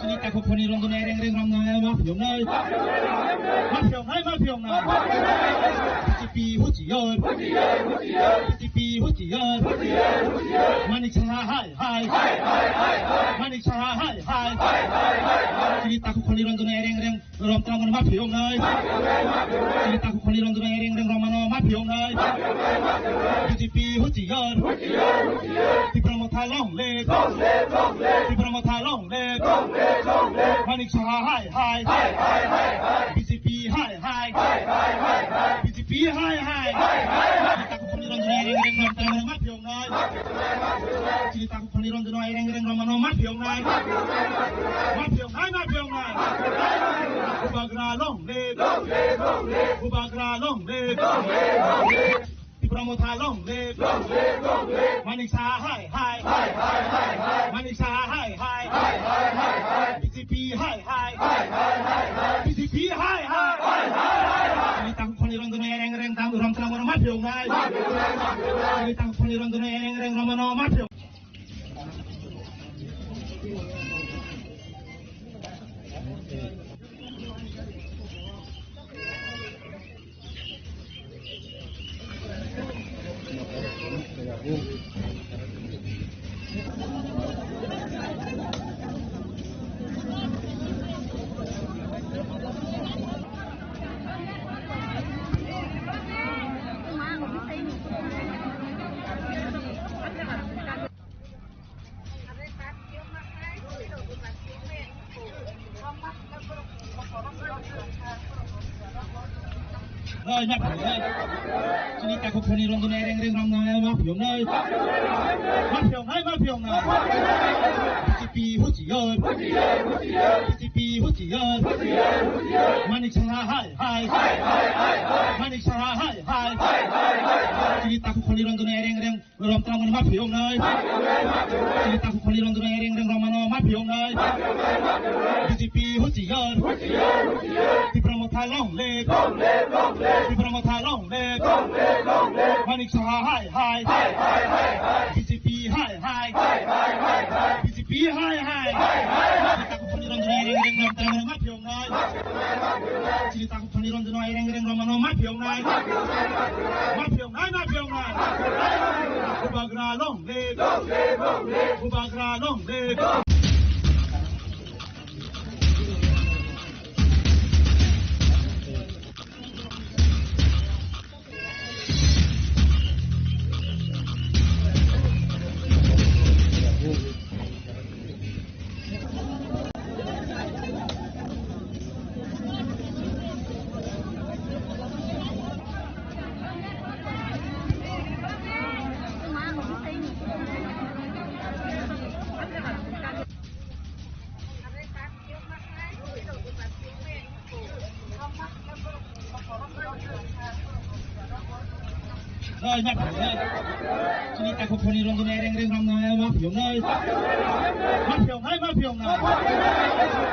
Chini takhuk phani rong tongnai reng reng rong nai, ma phiyong nai. Ma phiyong nai, ma phiyong nai. B J P huchiyor. B J P huchiyor. Manik Saha hai hai. Manik Saha hai hai. Chini takhuk phani rong tongnai reng reng. Rom tang ma phiyong nai. Chini takhuk phani rong tongnai reng reng rong mano ma phiyong nai. B J P huchiyor. Tipra Motha long live. Tipra Motha long live. Manik Saha hai hai. B J P hai hai. B J P hai hai. Chini takhuk phani rong tongnai reng reng rong tang ma phiyong nai. Chini takhuk phani rong tongnai reng reng rong mano ma phiyong nai. Ma phiyong nai, ma phiyong nai. Bubagra long live. Bubagra long live. Tipra Motha long live. Manik Saha hai hai. Manik Saha hai hai. B J P hai hai. B J P hai hai. Chini takhuk phani rong tongnai reng reng tang rom tang ma phiyong nai. Chini takhuk phani rong tongnai reng reng rong mano ma phiyong. Oi, ma phiyong nai. Chini takhuk phani rong tongnai reng reng rong nai, ma phiyong nai. Ma phiyong nai, ma phiyong nai. B J P huchiyor. B J P huchiyor. Manik Saha hai hai. Manik Saha hai hai. Chini takhuk phani rong tongnai reng reng. Rom tang ma phiyong nai. Chini takhuk phani rong tongnai reng reng rong mano ma phiyong nai. B J P huchiyor. Tipra Motha long live. Tipra Motha long live. Manik Saha hai hai. B J P hai hai. B J P hai hai. Chini takhuk phani rong tongnai reng reng rong tang ma phiyong nai. Chini takhuk phani rong tongnai reng reng rong mano ma phiyong nai. Ma phiyong nai, ma phiyong nai. Bubagra long live. Bubagra long live. Oi, ma phiyong nai. Chini takhuk phani rong tongnai reng reng rong nai, ma phiyong nai. Ma phiyong nai, ma phiyong nai.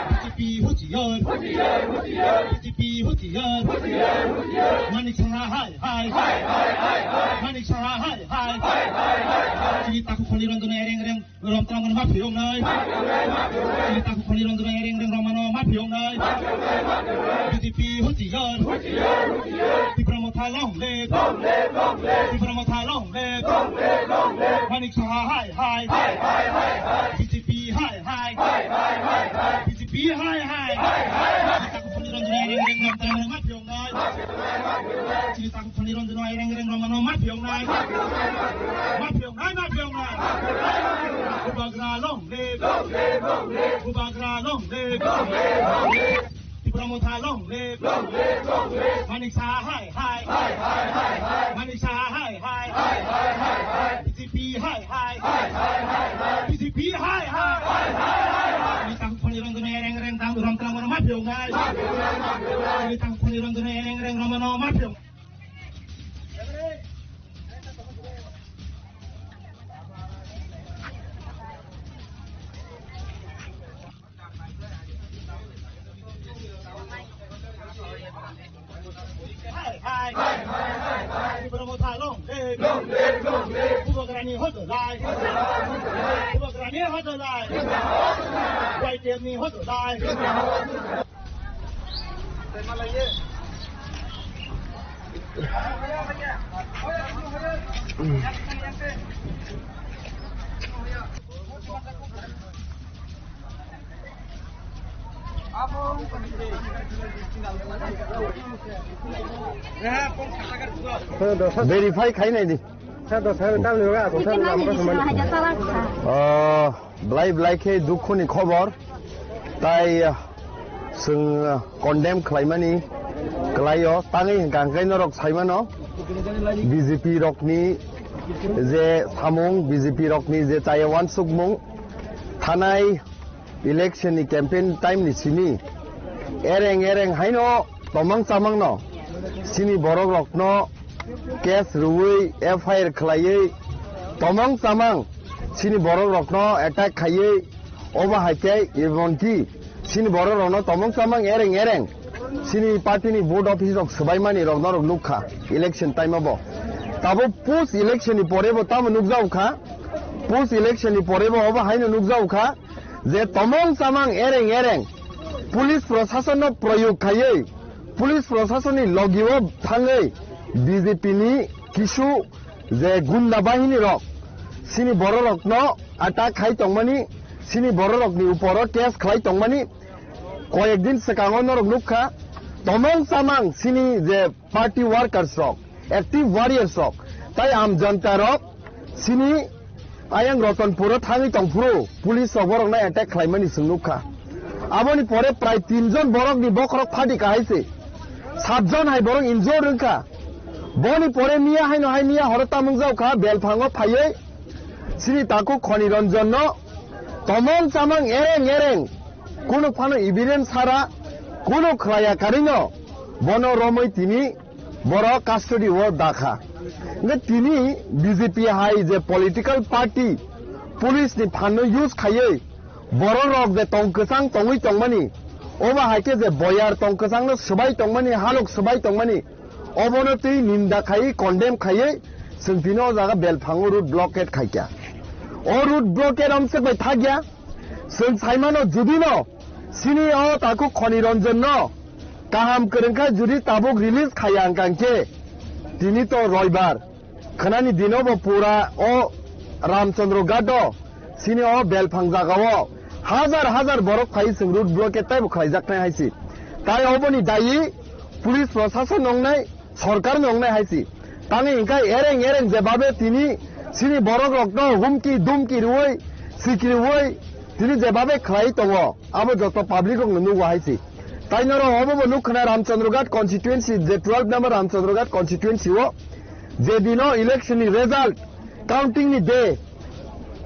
B J P huchiyor. B J P huchiyor. Manik Saha hai hai. Manik Saha hai hai. Chini takhuk phani rong tongnai reng reng. Rom tang ma phiyong nai. Chini takhuk phani rong tongnai reng reng rong mano ma phiyong nai. B J P huchiyor. Tipra Motha long live. Tipra Motha long live. Manik Saha hai hai. B J P hai hai. B J P hai hai. Chini takhuk phani rong tongnai reng reng rong tang ma phiyong nai. Chini takhuk phani rong tongnai reng reng rong mano ma phiyong nai. Ma phiyong nai, ma phiyong nai. Bubagra long live. Bubagra long live. Tipra Motha long live. Manik Saha hai hai. Manik Saha hai hai. B J P hai hai. B J P hai hai. Chini takhuk phani rong tongnai reng reng tang. Tangkhuni rondhorno ereng ereng romano ma phiyong. Hai, hai, hai, hai, Tipra Motha long live. Long live, long live. Bubagrani hodolai. Bubagrani hodolai. Y T F ni hodolai. Verify khai nai di. Sir, dos hajar tam ni baga, dos hajar tam ni baga. Oh, belai belai khe dukhu ni khobor. Tai, ah, chwng, ah, condemn khlaimani kwlaio. Tangwi hwnkha hwnkhe norok saimano B J P rokni je samung, B J P rokni je chaya wansukmung, thanai election ni campaign time ni simi ereng ereng haino tomang chamang no chini borok rokno case rwui F I R khlaiwi tomang chamang chini borok rokno attack khaiwi obo hai khe emonki chini borok rokno tomang chamang ereng ereng chini party ni vote office rok swbaimani rok norok nukha election time o bo. Tabuk post election ni pore bo tamo nukjago kha, post election ni pore bo obo haino nukjago kha. Je tomong chamang ereng ereng police proshasonno proyog khaiwi, police proshasonni logio thangwi B J P ni kisu je gunda bahini rok chini bororokno attack khai tongmani, chini bororokni uporo case khlai tongmani, koyek din swkango norok nukha. Tomong chamang chini je party workers rok, active warriors rok, tai am janta rok chini ayang Ratanpur o thangwi tongphuru police rok borok no attack khlaimani chwng nukha. Aboni pore prai tin jon borok ni bokhorok phadi kahai se, sat jon hai borok injured wngkha. Boni pore miya haino hai miya horo tamung jaukha, belphango phaiwi chini takhuk Khoni Ranjan no tomong chamang ereng ereng, kunu phano evidence sara, kunu khlaiya karino bono romwi tini borok custody o dakha. Hingke tini B J P hai je political party police ni phan no use khaiwi borok rok je tong kwchang tongwi tongmani, obo hai khe je boyar tong kwchang no swbai tongmani, halok swbai tongmani, obono twi ninda khaiwi condemn khaiwi chwng tini o jaga belphango road blockade khaikha. O road blockade amswk bai thakya. Chwng saimano judino chini o takhuk Khoni Ranjan no kaham kwrwngkha judi tabuk release khaiya hwnkha hwnkhe tini to roibar khwnani dino bo pura o Ramchandra Ghat o chini o belphang jaga o hajar hajar borok phai chwng road blockade taibo khlaijaknai hai se. Tai oboni dayi police proshashan wngnai, sorkar ni wngnai hai se. Tangwi hwnkhe ereng ereng je babe tini chini borok rokno humki dumki rwui, sikriui tini je babe khlai tongo, abo joto public rokno nugo hai se. Tai norok obo bo nuk khna Ramchandra Ghat constituency, je twelve number Ramchandra Ghat constituency o je dino election ni result counting ni day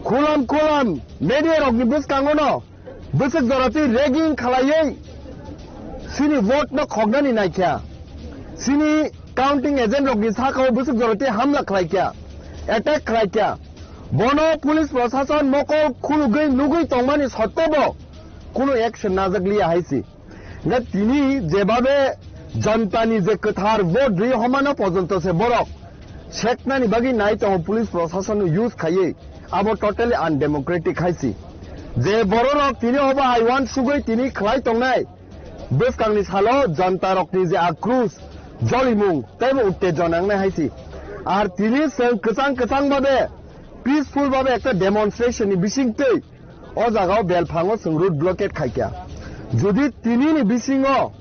khulam khulam media rokni bwskango no bwswk jora twi ragging khlaiwi chini vote no khoknani naikha. Chini counting agent rokni sakao bwswk jora twi hamla khlaikha, attack khlaikha. Bono police proshashan mokol khulugwi nugwi tongmani sottebo kunu action najak liya hai se. Hingkhe tini jebabe jonta ni je kwthar vote ri homano pojonto se borok seknani bagwi nai tongo police proshashan no use khaiwi, abo totally undemocratic hai se. Je bororok tini obo hai uansugwi tini khlai tongnai, bwskangni salo jonta rokni je akrus, jolimung teibo uttejona wngnai hai se. Ar tini chwng kwchang kwchang babe peaceful babe ekta demonstration ni bisingtwi o jaga o belphango chwng road blockade khaikha. Jodi tini ni bisingo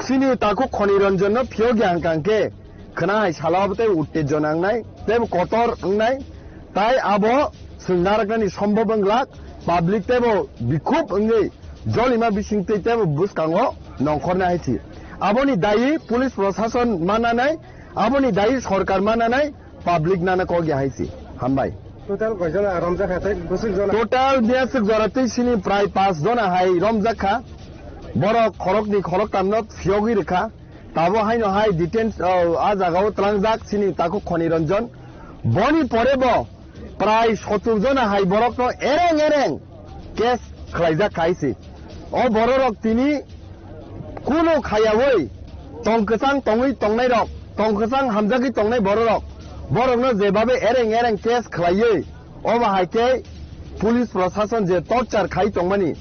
chini takhuk Khoni Ranjan no phiyokya hwnkha hwnkhe khwna hai salo abo tei uttejona wngnai, tei kotor wngnai, tai abo chwng naraknani sombhob wnglak, public teibo bikhub wngwi jolima bisingtwi teibo bwskango nongkhornai hai se. Aboni dayi police proshashan mananai, aboni dayi sorkar mananai, public nana kok ya hai se. Hambai. Total koi jona romjak kha tei bwswk jona? Total biyaswk jora tei sini prai pas jona hai romjak kha. Borok khoroknwi khoroktamno phiyogwi rwkha. Tabo haino hai detains, o, a jagao tlangjak chini takhuk Khoni Ranjan. Boni pore bo prai sotur jona hai borokno ereng ereng case khlaijak khai se. O bororok tini kunu khayawi tong kwchang tongwi tongnairok, tong kwchang hamjagwi tongnai bororok, borokno jebabe ereng ereng case khlaiwi, obo hai khe police prosason je torture khai tongmani,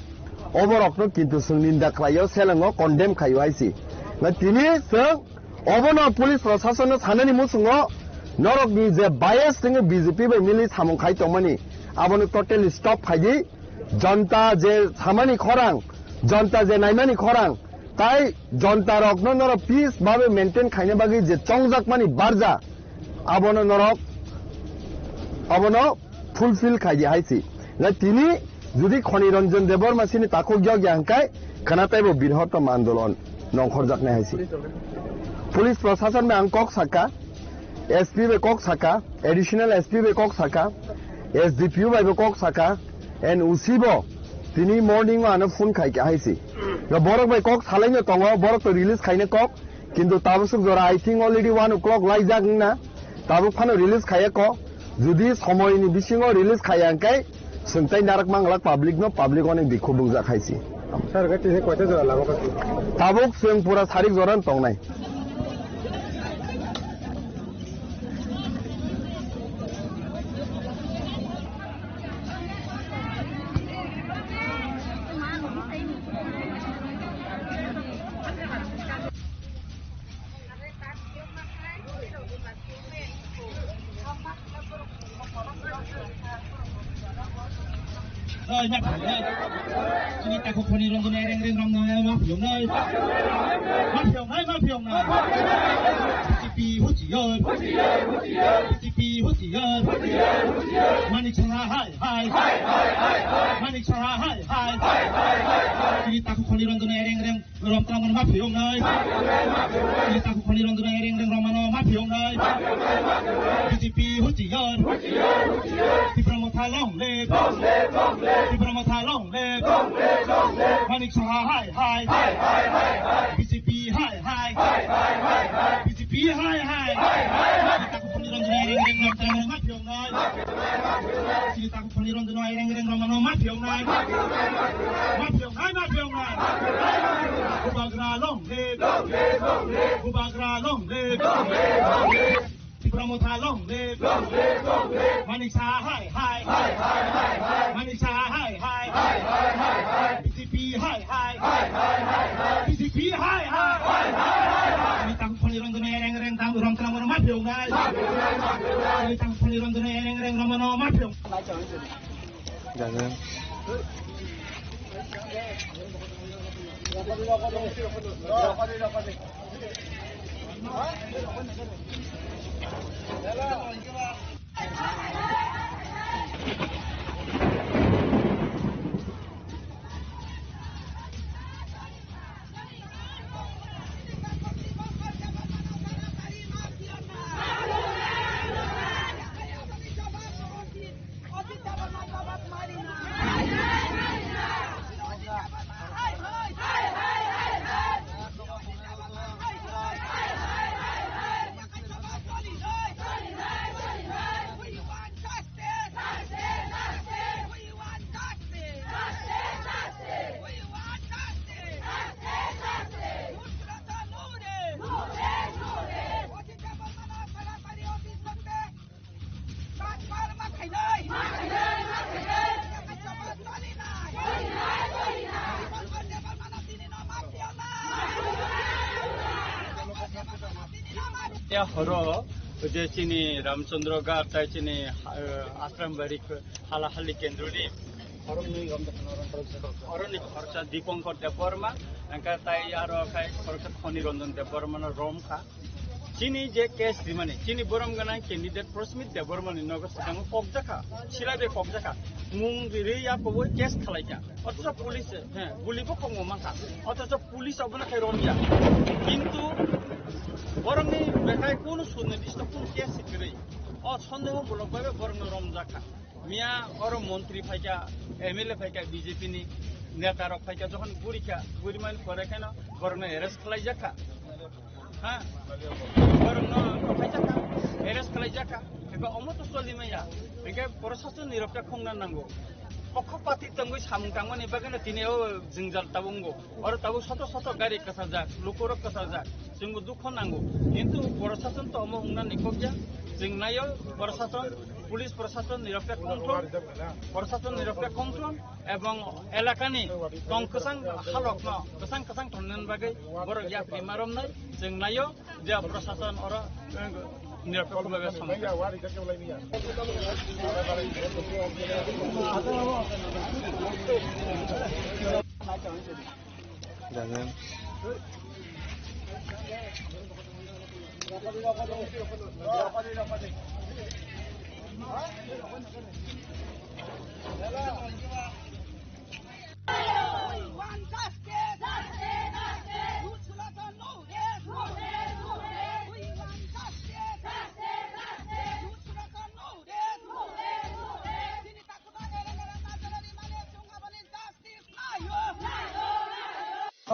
oborokno kintu chwng ninda khlaio, selengo condemn khaio hai se. Na tini chwng obono police prosason no sanani muchungo norokni je bias tengwi B J P bai mili samung khai tongmani, abono totally stop khai di. Jonta je samani khorang, jonta je naimani khorang, tai jonta rokno norok peace babe maintain khaina bagwi je chongjakmani barja, abono norok, abono fulfill khai di hai si. Na tini jodi Khoni Ranjan Debbarma sini takhuk yog ya hwnkhe khana taibo birhottom andolon nongkhorjaknai hai si. Police prosason bai ang kok saka, S P bai kok saka, additional S P bai kok saka, S D P O bai bo kok saka, and O C bo tini morning o ano phone khai kha hai si. Na borok bai kok salaino tongo, borok to release khaina kok, kintu tabuk suk jora, I think already one o'clock laijak wngna, tabuk phano release khaiya ko. Jodi somoini bisingo release khaiya hwnkhe, chwng tai narak manglak public no, public onek dikhu bungjak hai si. Sir, hwnkhe tini koita jora lama kha? Tabuk chwng pura sarik jora tongnai. Oi, ma phiyoknai. Chini takhuk Khoni Ranjan no ereng reng romnai, ma phiyoknai. Ma phiyoknai, ma phiyoknai. B J P huchiyar. B J P huchiyar. Manik Saha hai hai. Manik Saha hai hai. Chini takhuk Khoni Ranjan no ereng reng Rom tamo ma phiyoknai. Chini takhuk Khoni Ranjan no ereng reng romano ma phiyoknai. B J P huchiyar. Tipra Motha long live. Tipra Motha long live. Manik Saha hai hai. B J P hai hai. B J P hai hai. Chini takhuk Khoni Ranjan no ereng reng rom tamo ma phiyoknai. Chini takhuk Khoni Ranjan no ereng reng romano ma phiyoknai. Ma phiyoknai, ma phiyoknai. Bubagra long live. Bubagra long live. Tipra Motha long live. Manik Saha hai hai. Manik Saha hai hai. B J P hai hai. B J P hai hai. Chini takhuk Khoni Ranjan no ereng reng tamo rom tamo ma phiyoknai. Chini takhuk Khoni Ranjan no ereng reng romano ma phiyok. Ya horo je chini Ramchandra Ghat tai chini, eh, Ashram Bari Halahali kendroni oroni khoroksa Dipankar Debbarma, angka tai aro khai khoroksa Khoni Ranjan Debbarma no rom kha. Chini je case rimani, chini borom gwnang candidate Prasmit Debbarma ni nogo swkango kokjakha, silai bai kokjakha, mung ri ya koboi case khalaikha. Othocho police, he, guli bo kokmo mankha. Othocho police obono khai romya. Kintu borokni bekhai kunu sunirdisto kunu case kwrwi. O sondeho mulok bai borokno romjakha. Miya oro montri phaikha, M L A phaikha B J P ni, Neta rok phaikha, jokhon gurikha, gurimani pore kheno borokno arrest khlaijak kha. Ha? Borokno rok phaijak kha, arrest khlaijak kha. Eko omo to choli maya. Eke proshasonni rok khe khongna nango. Pokho pati tongwi samung tangmani bagwino tini o jwngjal tabuk wngo. Oro tabuk soto soto gari kwchajak, lukurok kwchajak. Chwngbo dukho nango. Kintu proshasonni to omo wngna nangkukya. Chwng naio proshasonni, police proshasonni rok khe khongthom, proshasonni rok khe khongthom. Ebong elakani tong kwchang halokno kwchang kwchang tongna bagwi borok yapri ma romnai chwng naio je proshasonni oro, eh, nirokno bagwi samung.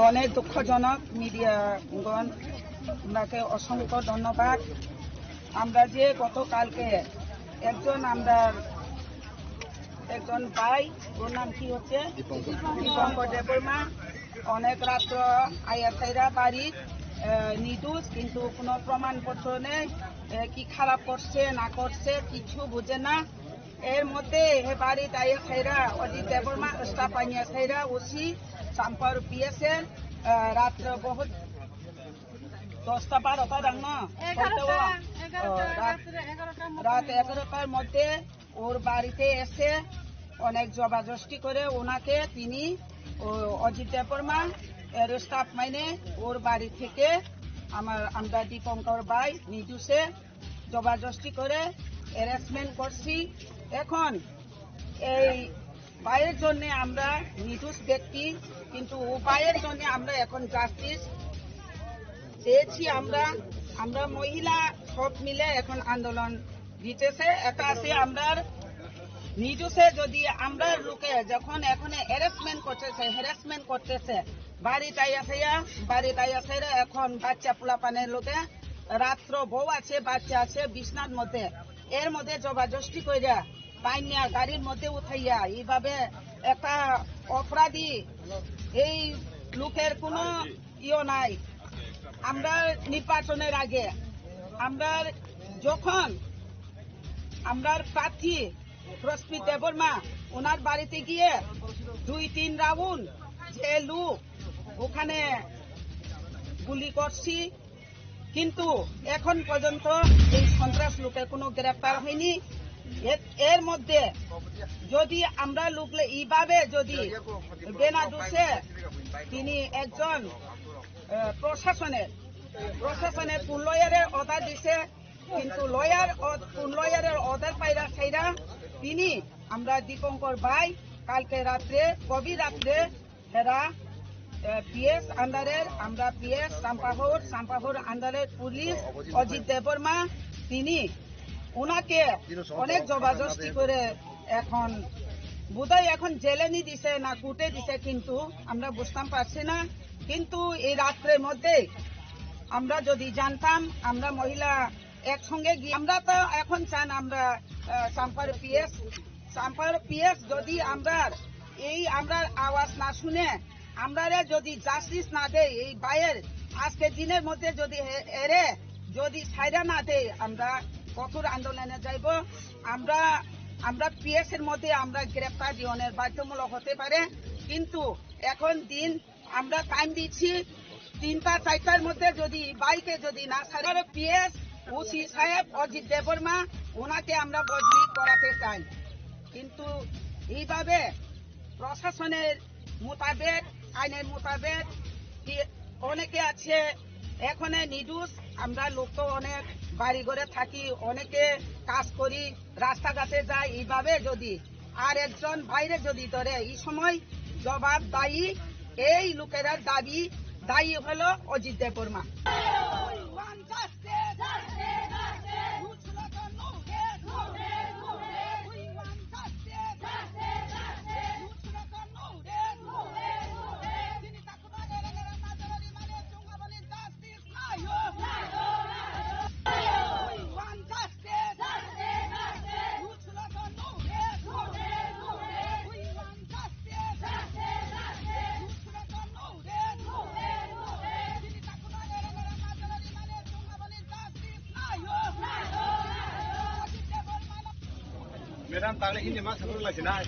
অনেক দুঃখজনক, মিডিয়াগণ, আপনাকে অসংখ্য ধন্যবাদ। আমরা যে গতকালকে একজন, আমরা একজন ভাই, ওর নাম কি হচ্ছে? দীপঙ্কর। দীপঙ্কর দেববর্মা। অনেক রাত্র আয়া সাইরা বাড়ি, আহ, নিদোষ, কিন্তু কোনো প্রমাণপত্র নেই। এ, কি খারাপ করছে না করছে কিছু বুঝে না। এর মধ্যে হে বাড়িত আয়া সাইরা অজিত দেববর্মা, স্টাফ আনিয়া সাইরা ওসি, চাম্পার পিএসএল, আহ, রাত্র বহুত দশটা বারোটা দাম না? এগারোটা, হয়তো, এগারোটা, আহ, রাত, রাত্রে এগারোটার মতো রাত হইব। এগারোটার মধ্যে ওর বাড়িতে এসে অনেক জবাজস্তি করে ওনাকে, তিনি, ও, অজিত দেববর্মা, এর স্টাফ মানে ওর বাড়ি থেকে আমার, আমরা দীপঙ্কর ভাই নিদোষে জবাজস্তি করে অ্যারেস্টমেন্ট করছি। এখন এই ভাইয়ের জন্য আমরা নিদোষ ব্যক্তি, কিন্তু ও ভাইয়ের জন্য আমরা এখন জাস্টিস চেয়েছি। আমরা, আমরা মহিলা সব মিলে এখন আন্দোলন দিতেছে। এটা আছে আমরার নিদোষে যদি আমরার লোকে যখন এখানে অ্যারেস্টমেন্ট করতেছে, হ্যারাসমেন্ট করতেছে, বাড়িতে আইয়া, বাড়িতে আইয়া এখন বাচ্চা পোলাপানের লোকে রাত্র বউ আছে, বাচ্চা আছে বিছনার মধ্যে, এর মধ্যে জবাজস্তি কইরা বাইনিয়া গাড়ির মধ্যে উঠাইয়া এইভাবে একটা অপরাধী, এই লোকের কোনো ইয়ে নাই। আমরা নির্বাচনের আগে আমরা যখন আমরার প্রার্থী রশ্মি দেববর্মা ওনার বাড়িতে গিয়ে দুই তিন রাউন্ড যে লোক ওখানে গুলি করছি, কিন্তু এখন পর্যন্ত এই সন্ত্রাস লোকে কোনো গ্রেপ্তার হয়নি। এর, এর মধ্যে যদি আমরা লোকলে এইভাবে যদি বেনা দোষে তিনি একজন, আহ, প্রশাসনের, প্রশাসনের কোন লয়ারের অর্ডার দিছে, কিন্তু লয়ার অ-, কোন লয়ারের অর্ডার পাইরা খাইরা তিনি আমরা দীপঙ্কর ভাই কালকে রাত্রে, গভীর রাত্রে এরা, এ, পিএস আন্ডারের, আমরা পিএস সাম্পাহর, সাম্পাহর আন্ডারের পুলিশ অজিত দেববর্মা, তিনি ওনাকে অনেক জবাজস্তি করে এখন বোধহয় এখন জেলে নি দিছে না কোর্টে দিছে, কিন্তু আমরা বুঝতাম পারছি না। কিন্তু এই রাত্রের মধ্যে আমরা যদি জানতাম, আমরা মহিলা একসঙ্গে গিয়ে, আমরা তো এখন চান আমরা, আহ, সাম্পার পিএস, সাম্পার পিএস যদি আমরা এই আমরা আওয়াজ না শুনে, আমরারে যদি জাস্টিস না দেয়, এই ভাইয়ের আজকের দিনের মধ্যে যদি এ-, এরে যদি ছাইরা না দেয়, আমরা কঠোর আন্দোলনে যাইব। আমরা, আমরা পিএস এর মধ্যে আমরা গ্রেপ্তার দিওনের বাধ্যমূলক হতে পারে, কিন্তু এখন দিন আমরা টাইম দিচ্ছি, তিনটা চারটার মধ্যে যদি বাইকে যদি না ছাড়ে, পিএস ওসি সাহেব অজিত দেববর্মা ওনাকে আমরা বদলি করাতে চাই। কিন্তু এইভাবে প্রশাসনের মোতাবেক, আইনের মোতাবেক কি অনেকে আছে এখনে নিরুজ। আমরা লোক তো অনেক বাড়ি ঘরে থাকি, অনেকে কাজ করি, রাস্তাঘাটে যাই। এইভাবে যদি আর একজন বাইরে যদি ধরে, এই সময় জবাব দায়ী এই লোকেরা দাবি, দায়ী হলো অজিত Debbarma. Madam, tangli hindi mas, ano lang sinay?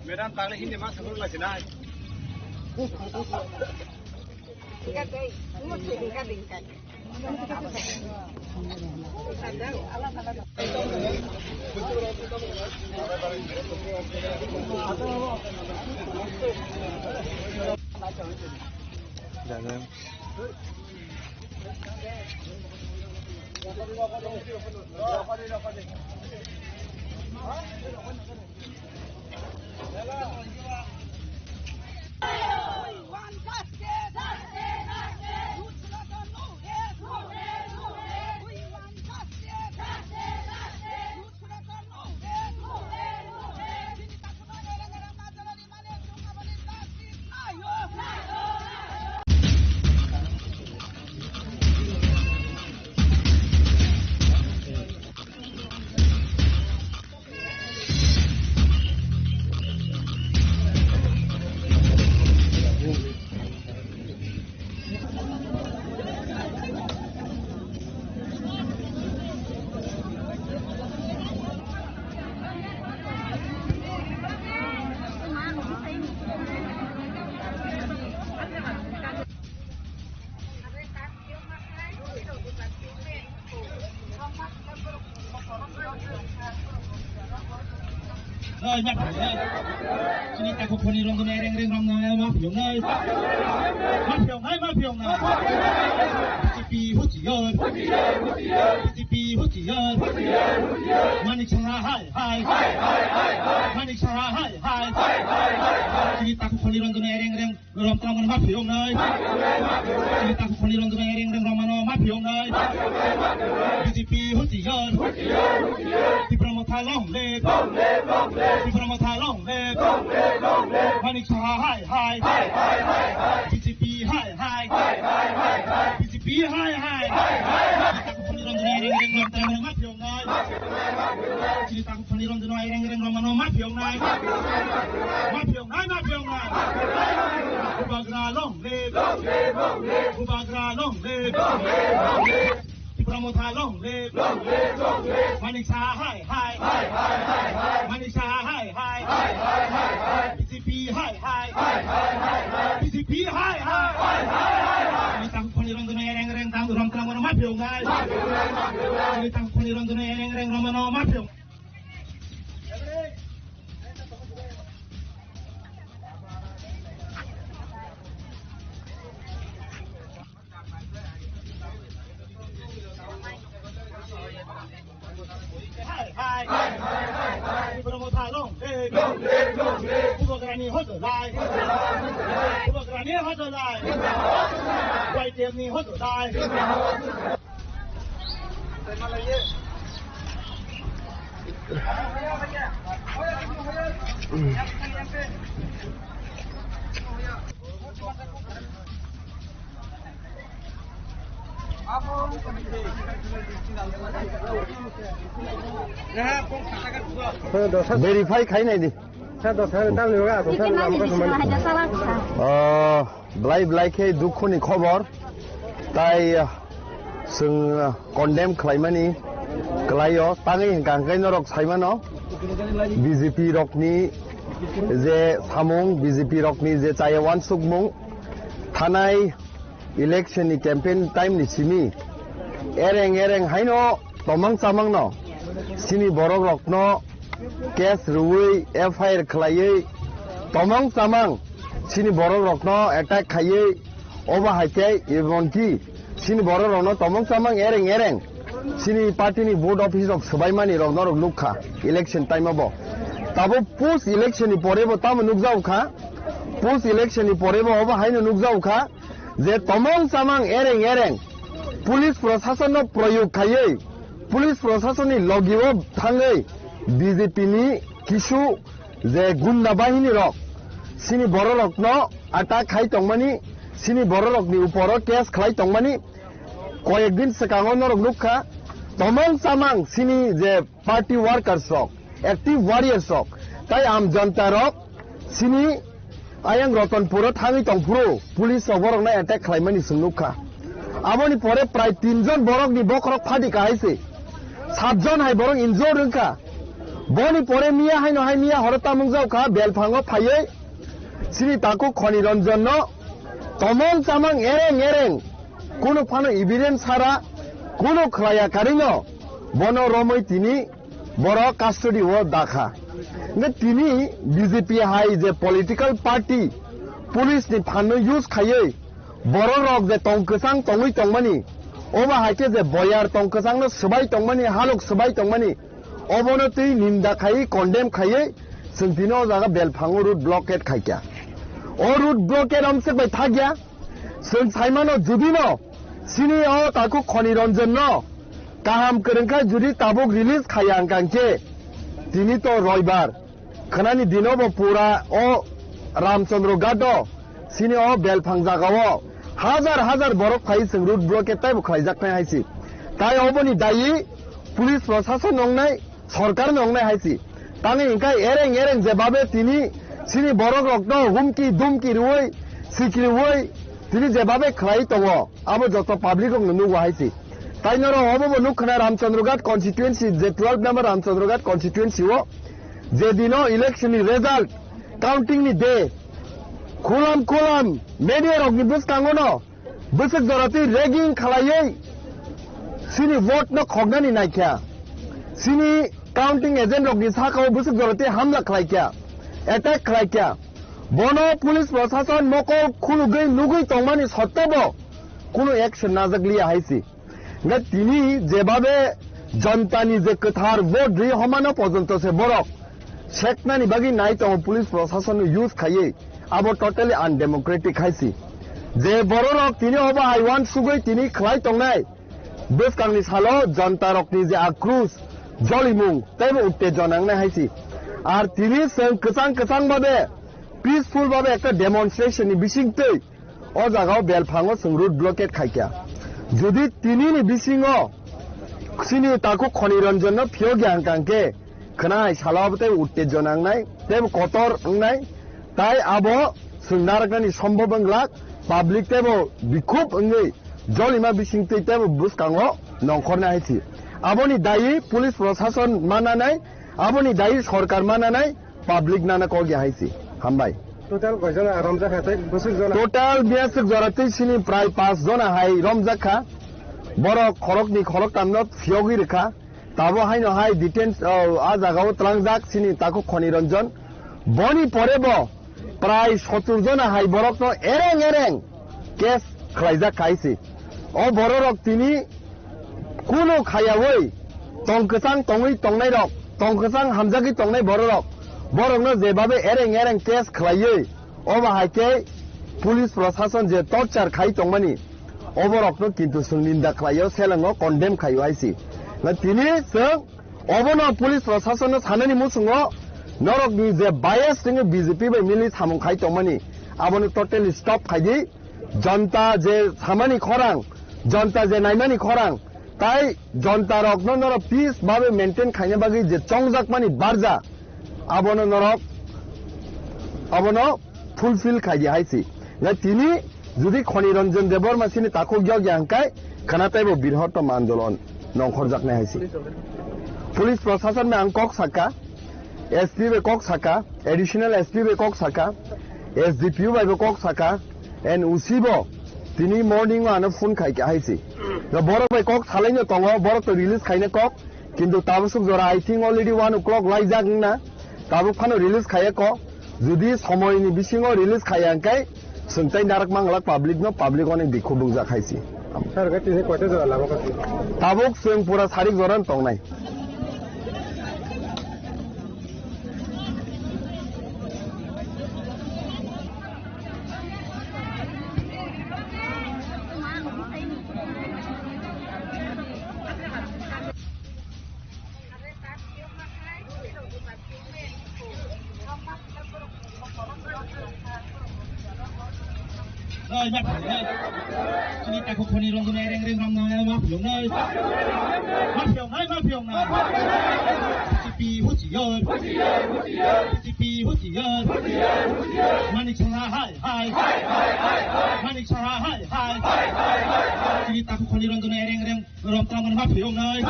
Madam, tangli hindi mas, ano lang sinay? Oi, ma phiyong nai. Chini takhuk phani rong gnai reng reng rong nai ma phiyong nai. Ma phiyong nai, ma phiyong nai. B J P huchiyar. B J P huchiyar. Manik Saha hai hai. Manik Saha hai hai. Chini takhuk phani rong gnai reng reng. Rom tang ma phiyong nai. Chini takhuk phani rong gnai reng reng romano ma phiyong nai. B J P huchiyar. Tipra Motha long live. Tipra Motha long live. Manik Saha hai hai. B J P hai hai. B J P hai hai. Chini takhuk phani rong gnai reng reng rom tang ma phiyong nai. Chini takhuk phani rong gnai reng reng romano ma phiyong nai. Ma phiyong nai, ma phiyong nai. Bubagra long live. Bubagra long live. Tipra Motha long live. Manik Saha hai hai. Manik Saha hai hai. B J P hai hai. B J P hai hai. Chini takhuk phani rong gnai reng reng tang rom tang ma phiyong nai. Chini takhuk phani rong gnai reng reng romano ma phiyong. Hai, hai, hai, hai, hai. Tipra Motha long live. Long live, long live. Bubagrani hojolai. Bubagrani hojolai. Y T F ni hojolai. Verify khai nai di. Sir, dos hajar tal ni baga, dos hajar ni baga, sir. Oh, belai belai khe dukhu ni khobor. Tai, ah, chwng, ah, condemn khlaimani kwlaio. Tangwi hwnkha hwnkhe norok saimano B J P rokni je samung, B J P rokni je chaya wansukmung, thanai election ni campaign time ni simi ereng ereng haino tomang chamang no chini borok rokno case rwui F I R khlaiwi tomang chamang chini borok rokno attack khaiwi obo hai khe emonki chini borok rokno tomang chamang ereng ereng chini party ni vote office rok swbaimani rok norok nukha election time o bo. Tabuk post election ni pore bo tamo nukjago kha, post election ni pore bo obo haino nukjago kha je tomong chamang ereng ereng police prosason no proyog khaiwi, police prosason ni logi o thangwi B J P ni kisu je gunda bahini rok sini borok rok no attack khai tongmani, sini borok rok ni upor o case khlai tongmani, koyek din swkango norok nukha, tomong chamang sini je party workers rok, active warriors rok, tai am jonta rok sini ayang Ratanpur o thangwi tongphuru police rok borok no attack khlaimani chwng nukha. Aboni pore prai tin jon borok ni bokhorok phadi kahai se, sat jon hai borok injured wngkha. Boni pore miya haino hai miya horo tamung jaukha, belphango phaiwi sini takhuk Khoni Ranjan no tomong chamang ereng ereng, kunu phano evidence sara, kunu khlaiya karino bono romwi tini borok custody o dakha. Hingkhe tini B J P hai je political party police ni phan no use khaiwi borok rok je tong kwchang tongwi tongmani, obo hai khe je boyar tong kwchang no swbai tongmani, halok swbai tongmani, obono twi ninda khaiwi, condemn khaiwi, chwng tini o jaga belphango road blockade khaikha. O road blockade amswk bai thakya, chwng saimano judino sini o takhuk Khoni Ranjan no kaham kwrwngkha, judi tabuk release khaiya hwnkha hwnkhe tini to roibar, khwnani dino bo pura o Ramchandra Ghat o sini o belphang jaga o hajar hajar borok phai chwng road blockade taibo khlaijaknai hai se. Tai oboni dayi police prosason wngnai, sorkar no wngnai hai se. Tangwi hwnkhe ereng ereng je babe tini sini borok rok no humki dumki rwui, sikriui tini je babe khlai tongo, abo joto public rok no nugo hai se. Tai norok obo bo nuk khna Ramchandra Ghat constituency, je twelve number Ramchandra Ghat constituency o je dino election ni result counting ni day, khulam khulam media rok ni bwskango no bwswk jora twi ragging khlaiwi sini vote no khoknani naikha, sini counting agent rok ni saka o bwswk jora twi hamla khlaikha, attack khlaikha, bono police prosason mokol khulugwi nugwi tongmani sottebo kunu action najak liya hai se. Hingkhe tini jebabe jonta ni je kwthar vote ri homano pojonto se borok seknani bagwi nai tongo police prosason no use khaiwi, abo totally undemocratic hai se. Je borok rok tini obo hai uansugwi tini khlai tongnai, bwskangni salo jonta rokni je akrus, jolimung teibo uttejona wngnai hai se. Ar tini chwng kwchang kwchang babe, peaceful babe ekta demonstration ni bisingtwi o jaga o belphango chwng road blockade khaikha. Jodi tinini bisingo chini takhuk Khoni Ranjan no phiyokya hwnkha hwnkhe khwnai salo abo tei uttejona wngnai, teibo kotor wngnai, tai abo chwng narwknani sombhob wngla, public teibo bikhub wngwi jolima bisingtwi teibo bwskango nongkhornai hai se. Aboni dayi police prosason mananai, aboni dayi sorkar mananai, public nana kok ya hai se. Hambai. Total koi jona romjakha tei bwswk jona? Total biyaswk jora tei sini prai pas jona hai romjakha. Borok khorokni khoroktamno phiyogwi rwkha. Tabo haino hai details, o, a jagao tlangjak sini takhuk Khoni Ranjan. Boni pore bo prai sotur jona hai borokno ereng ereng case khlaijak khai se. O bororok tini kunu khayawi tong kwchang tongwi tongnairok, tong kwchang hamjagwi tongnai bororok, borokno jebabe ereng ereng case khlaiwi, obo hai khe police prosason je torture khai tongmani, oborokno kintu chwng ninda khlaio, selengo condemn khaio hai se. Na tini chwng obono police prosason no sanani muchungo norokni je bias tengwi B J P bai mili samung khai tongmani, abono totally stop khai di. Jonta je samani khorang, jonta je naimani khorang, tai jonta rokno norok peace babe maintain khaina bagwi je chongjakmani barja, abono norok, abono fulfill khai di hai se. Na tini jodi Khoni Ranjan Debbarma sini takhuk yokya hwnkhe khana teibo birhottom andolon nongkhorjaknai hai se. Police prosason bai ang kok saka, S P bai kok saka, additional S P bai kok saka, S D P O bai bo kok saka, and O C bo tini morning o ano phone khai kha hai se. Na borok bai kok salaino tongo, borok to release khaina kok, kintu tabuk suk jora I think already one o'clock laijak wngna, tabuk phano release khaiya kok. Jodi somoini bisingo release khaiya hwnkhe, chwng tei narak manglak public no, public onek bikhuk rwkjak hai se. Sir, khe tini koita jora lama kha? Tabuk chwng pura sarik jora tongnai. Chini takhuk Phani Ranjan Ereng Reng Ramano ma phiyoknai. Ma phiyoknai, ma phiyoknai. B J P huchiyar. B J P huchiyar. Manik Saha hai hai. Manik Saha hai hai. Chini takhuk Phani Ranjan Ereng Reng Rom tangmani ma phiyoknai.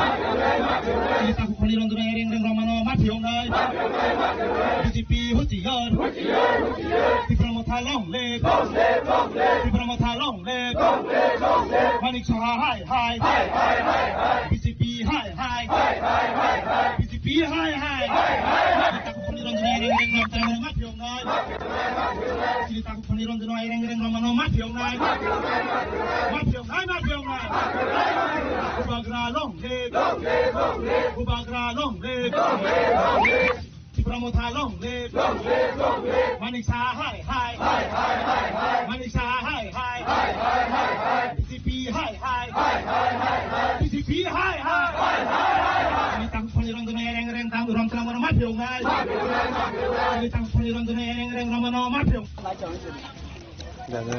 Chini takhuk Phani Ranjan Ereng Reng Ramano ma phiyoknai. B J P huchiyar. Tipra Motha long live. Tipra Motha long live. Manik Saha hai hai. B J P hai hai. B J P hai hai. Chini takhuk Phani Ranjan Ereng Reng Rom tangmani ma phiyoknai. Chini takhuk Phani Ranjan Ereng Reng Ramano ma phiyoknai. Ma phiyoknai, ma phiyoknai. Bubagra long live. Bubagra long live. Tipra Motha long live. Manik Saha hai hai. Manik Saha hai hai. B J P hai hai. B J P hai hai. Chini takhuk Phani Ranjan Ereng Reng tang rom tangmani ma phiyoknai. Chini takhuk Phani Ranjan Ereng Reng Ramano ma phiyok. Jaga.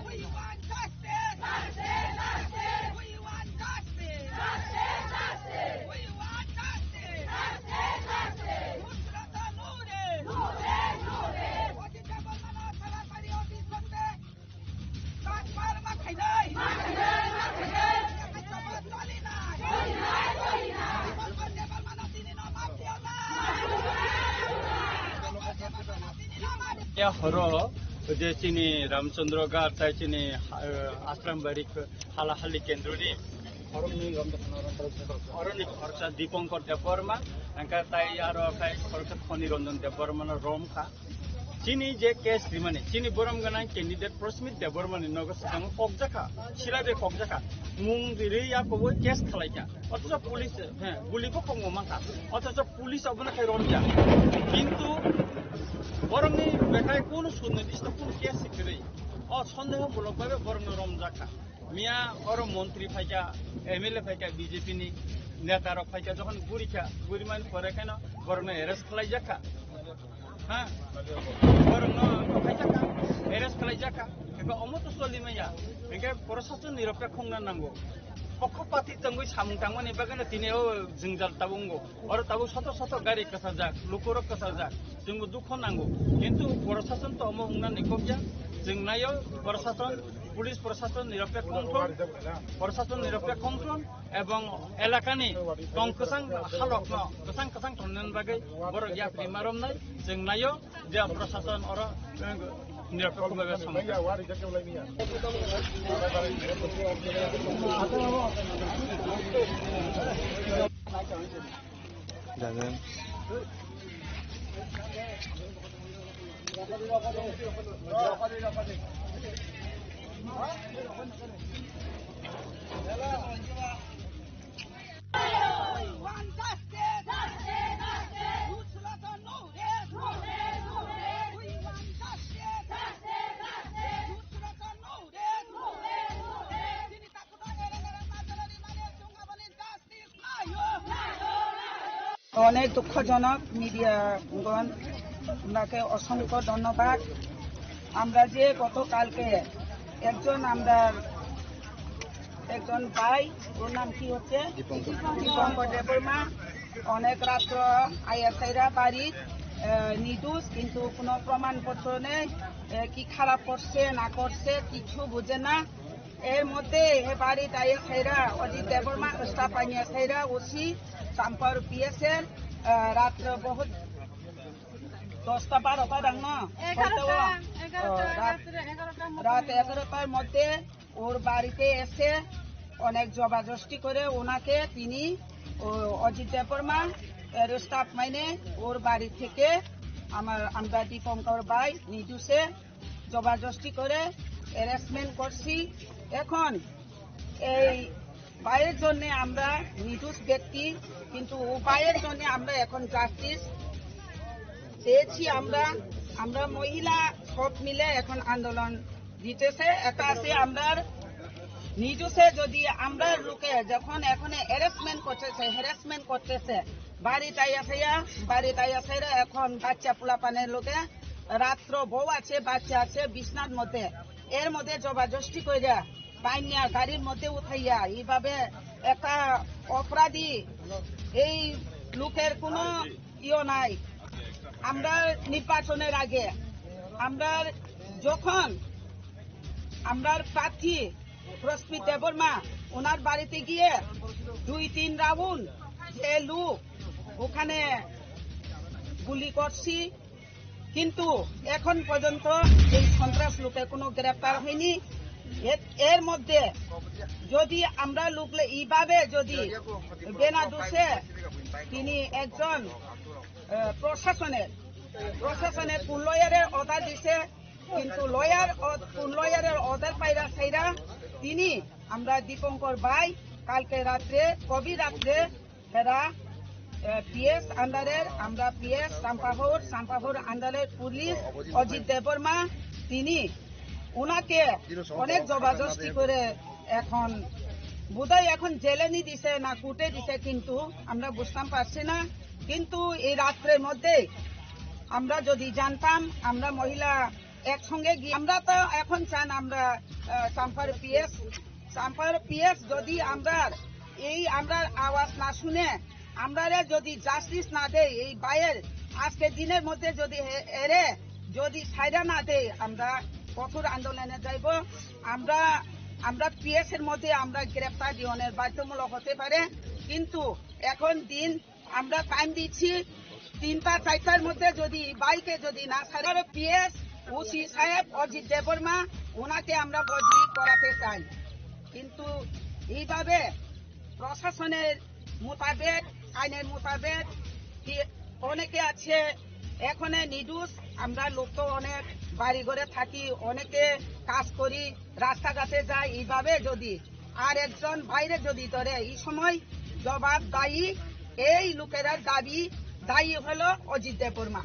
We want justice! Justice! Justice! We want justice! Justice! Justice! We want justice! Justice! Justice! Nusrat Nure! Nure! Nure! Ajit Debbarmana taratari ajit songbe transfer ma khainai! Ma khainai! Ma khainai! Choli nai! Choli nai! Ajit Debbarmana tini no maf diyo na! Ajit Debbarmana tini no maf diyo na! Ya horo je chini Ramchandra Ghat tai chini, eh, Ashram Bari Halahali Kendroni horokni khoroksa Dipankar Debbarma, hingkhe tai aro khai khoroksa Khoni Ranjan Debbarma no rom kha. Chini je case rimani, chini borom gwnang candidate Prasmit Debbarma ni nogo swkang kokjakha, sila bai kokjakha, mung ri ya koboi case khalaikha. Othocho police, he, guli bo kokmo mankha. Othocho police abono khai romya. Kintu borokni bekhai kunu sunirdisto kunu case kwrwi. O sondeho mulok bai borokno romjakha. Miya oro montri phaikha, M L A phaikha, B J P ni neta rok phaikha, jokhon gurikha, gurimani pore kheno borokno arrest khlaijakha. Ha? Borokno phaikha, arrest khlaijakha. Eba omo to choli maya. Hingke prosason niropek khongna nango. Pokho pati tongwi samung tangmani bagwino tini o jwngjal tabuk wngo. Oro tabuk soto soto gari kwchajak, lukurok kwchajak. Chwngbo dukho nango. Kintu prosason to omo wngna nikokya. Chwng naio prosason, police prosason niropek khongthon, prosason niropek khongthon ebong elakani tong kwchang halokno kwchang kwchang tonnani bagwi borok yapri maromnai. Chwng naio je prosason oro, eh, niropek khobaibai samung. Jaga. We want justice! Justice! Justice! Nusrat Nure! Nure! Nure! We want justice! Justice! Justice! Nusrat Nure! Nure! Nure! Chini takhuk Phani Ranjan Ereng Reng Ramano tini no maf diyo na! অনেক দুঃখজনক মিডিয়াগণ, আপনাকে অসংখ্য ধন্যবাদ। আমরা যে গতকালকে একজন আমরা একজন ভাই, ওর নাম কি হচ্ছে? দীপঙ্কর। দীপঙ্কর দেববর্মা। অনেক রাত্র আয়া সাইরা বাড়ি, আহ, নিদোষ, কিন্তু কোনো প্রমাণপত্র নেই। আহ, কি খারাপ করছে না করছে, কিছু বুঝে না। এর মধ্যে এ বাড়িত আয়া সাইরা, অজিত দেববর্মা, স্টাফ আনিয়া সাইরা, ওসি, চাম্পার পিএসএল, আহ, রাত্র বহুত দশটা বারোটা দাম না? এগারোটা, হয়তো, এগারোটা, আহ, রাত, রাত্রে এগারোটার মধ্যে রাত নিয়ে এগারোটার মধ্যে ওর বাড়িতে এসে অনেক জবরদস্তি করে ওনাকে তিনি, ও, অজিত দেববর্মা, এর স্টাফ মানে ওর বাড়ি থেকে আমার, আমরা দীপঙ্কর ভাই নির্দোষে জবরদস্তি করে অ্যারেস্টমেন্ট করছি। এখন এই ভাইয়ের জন্য আমরা নির্দোষ ব্যক্তি, কিন্তু ও ভাইয়ের জন্য আমরা এখন জাস্টিস চেয়েছি। আমরা, আমরা মহিলা সব মিলে এখন আন্দোলন দিতেছে। এটা আছে আমরার নির্দোষে যদি আমরার লোকে যখন এখন অ্যারেস্টমেন্ট করতেছে, হ্যারাসমেন্ট করতেছে, বাড়িত আইয়া থাইয়া, বাড়িত আইয়া থাইয়া এখন বাচ্চা পোলাপানের লোকে রাত্র বউ আছে, বাচ্চা আছে বিছনার মধ্যে, এর মধ্যে জবরদস্তি কইরা বাইনিয়া গাড়ির মধ্যে উঠাইয়া এইভাবে একটা অপরাধী, এই লোকের কোনো ইয়ে নাই। আমরা নির্বাচনের আগে আমরা যখন আমরার প্রার্থী প্রস্মিত দেববর্মা ওনার বাড়িতে গিয়ে দুই তিন রাউন্ড যে লোক ওখানে গুলি করছি, কিন্তু এখন পর্যন্ত এই সন্ত্রাস লোকে কোনো গ্রেপ্তার হয়নি। এর, এর মধ্যে যদি আমরা লোকলে এইভাবে যদি বেনা দোষে তিনি একজন, আহ, প্রশাসনের, প্রশাসনের কোন লয়ারের অর্ডার দিছে, কিন্তু লয়ার, কোন লয়ারের অর্ডার পাইরা সাইরা তিনি আমরা দীপঙ্কর ভাই কালকে রাত্রে, কবি রাত্রে এরা, এ, পিএস আন্ডারের, আমরা পিএস সাম্পাহর, সাম্পাহর আন্ডারের পুলিশ অজিত দেববর্মা, তিনি ওনাকে অনেক জবরদস্তি করে এখন বোধহয় এখন জেলে নি দিছে না কোর্টে দিছে, কিন্তু আমরা বুঝতাম পারছি না। কিন্তু এই রাত্রের মধ্যে আমরা যদি জানতাম, আমরা মহিলা একসঙ্গে গিয়ে, আমরা তো এখন চান আমরা, আহ, সাম্পার পিএস, সাম্পার পিএস যদি আমরা এই আমরা আওয়াজ না শুনে, আমরারে যদি জাস্টিস না দেয়, এই বাইয়ের আজকে দিনের মধ্যে যদি এ-, এরে যদি সাইরা না দেয়, আমরা কঠোর আন্দোলনে যাইব। আমরা, আমরা পিএস এর মধ্যে আমরা গ্রেপ্তার গ্রহণের বাধ্যমূলক হতে পারে, কিন্তু এখন দিন আমরা টাইম দিচ্ছি, তিনটা চারটার মধ্যে যদি বাইকে যদি না ছাড়ে, পিএস, ওসি সাহেব অজিত দেববর্মা, ওনাকে আমরা বদলি করাতে চাই। কিন্তু এইভাবে প্রশাসনের মোতাবেক, আইনের মোতাবেক কি অনেকে আছে এখনে নির্দোষ। আমরা লোক তো অনেক বাড়ি ঘরে থাকি, অনেকে কাজ করি, রাস্তাঘাটে যাই। এইভাবে যদি আর একজন বাইরে যদি ধরে, এই সময় জবাব দায়ী এই লোকেরা দাবি, দায়ী হলো অজিত Debbarma.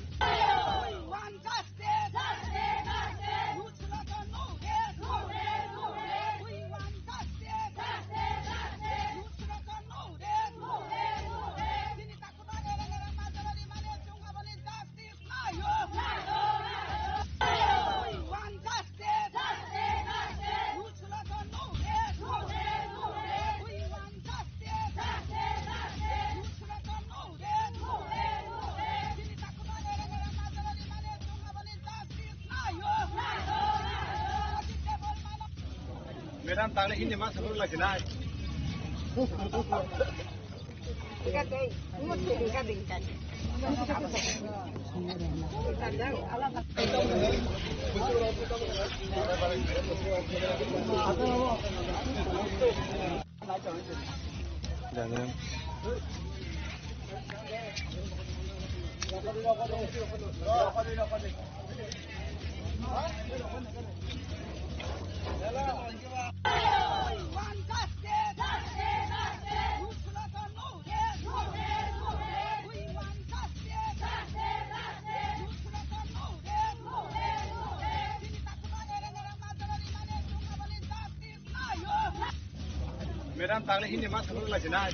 Madam, tale hindi mas sabur lagi na. Madam, tale hindi mas sabur lagi na.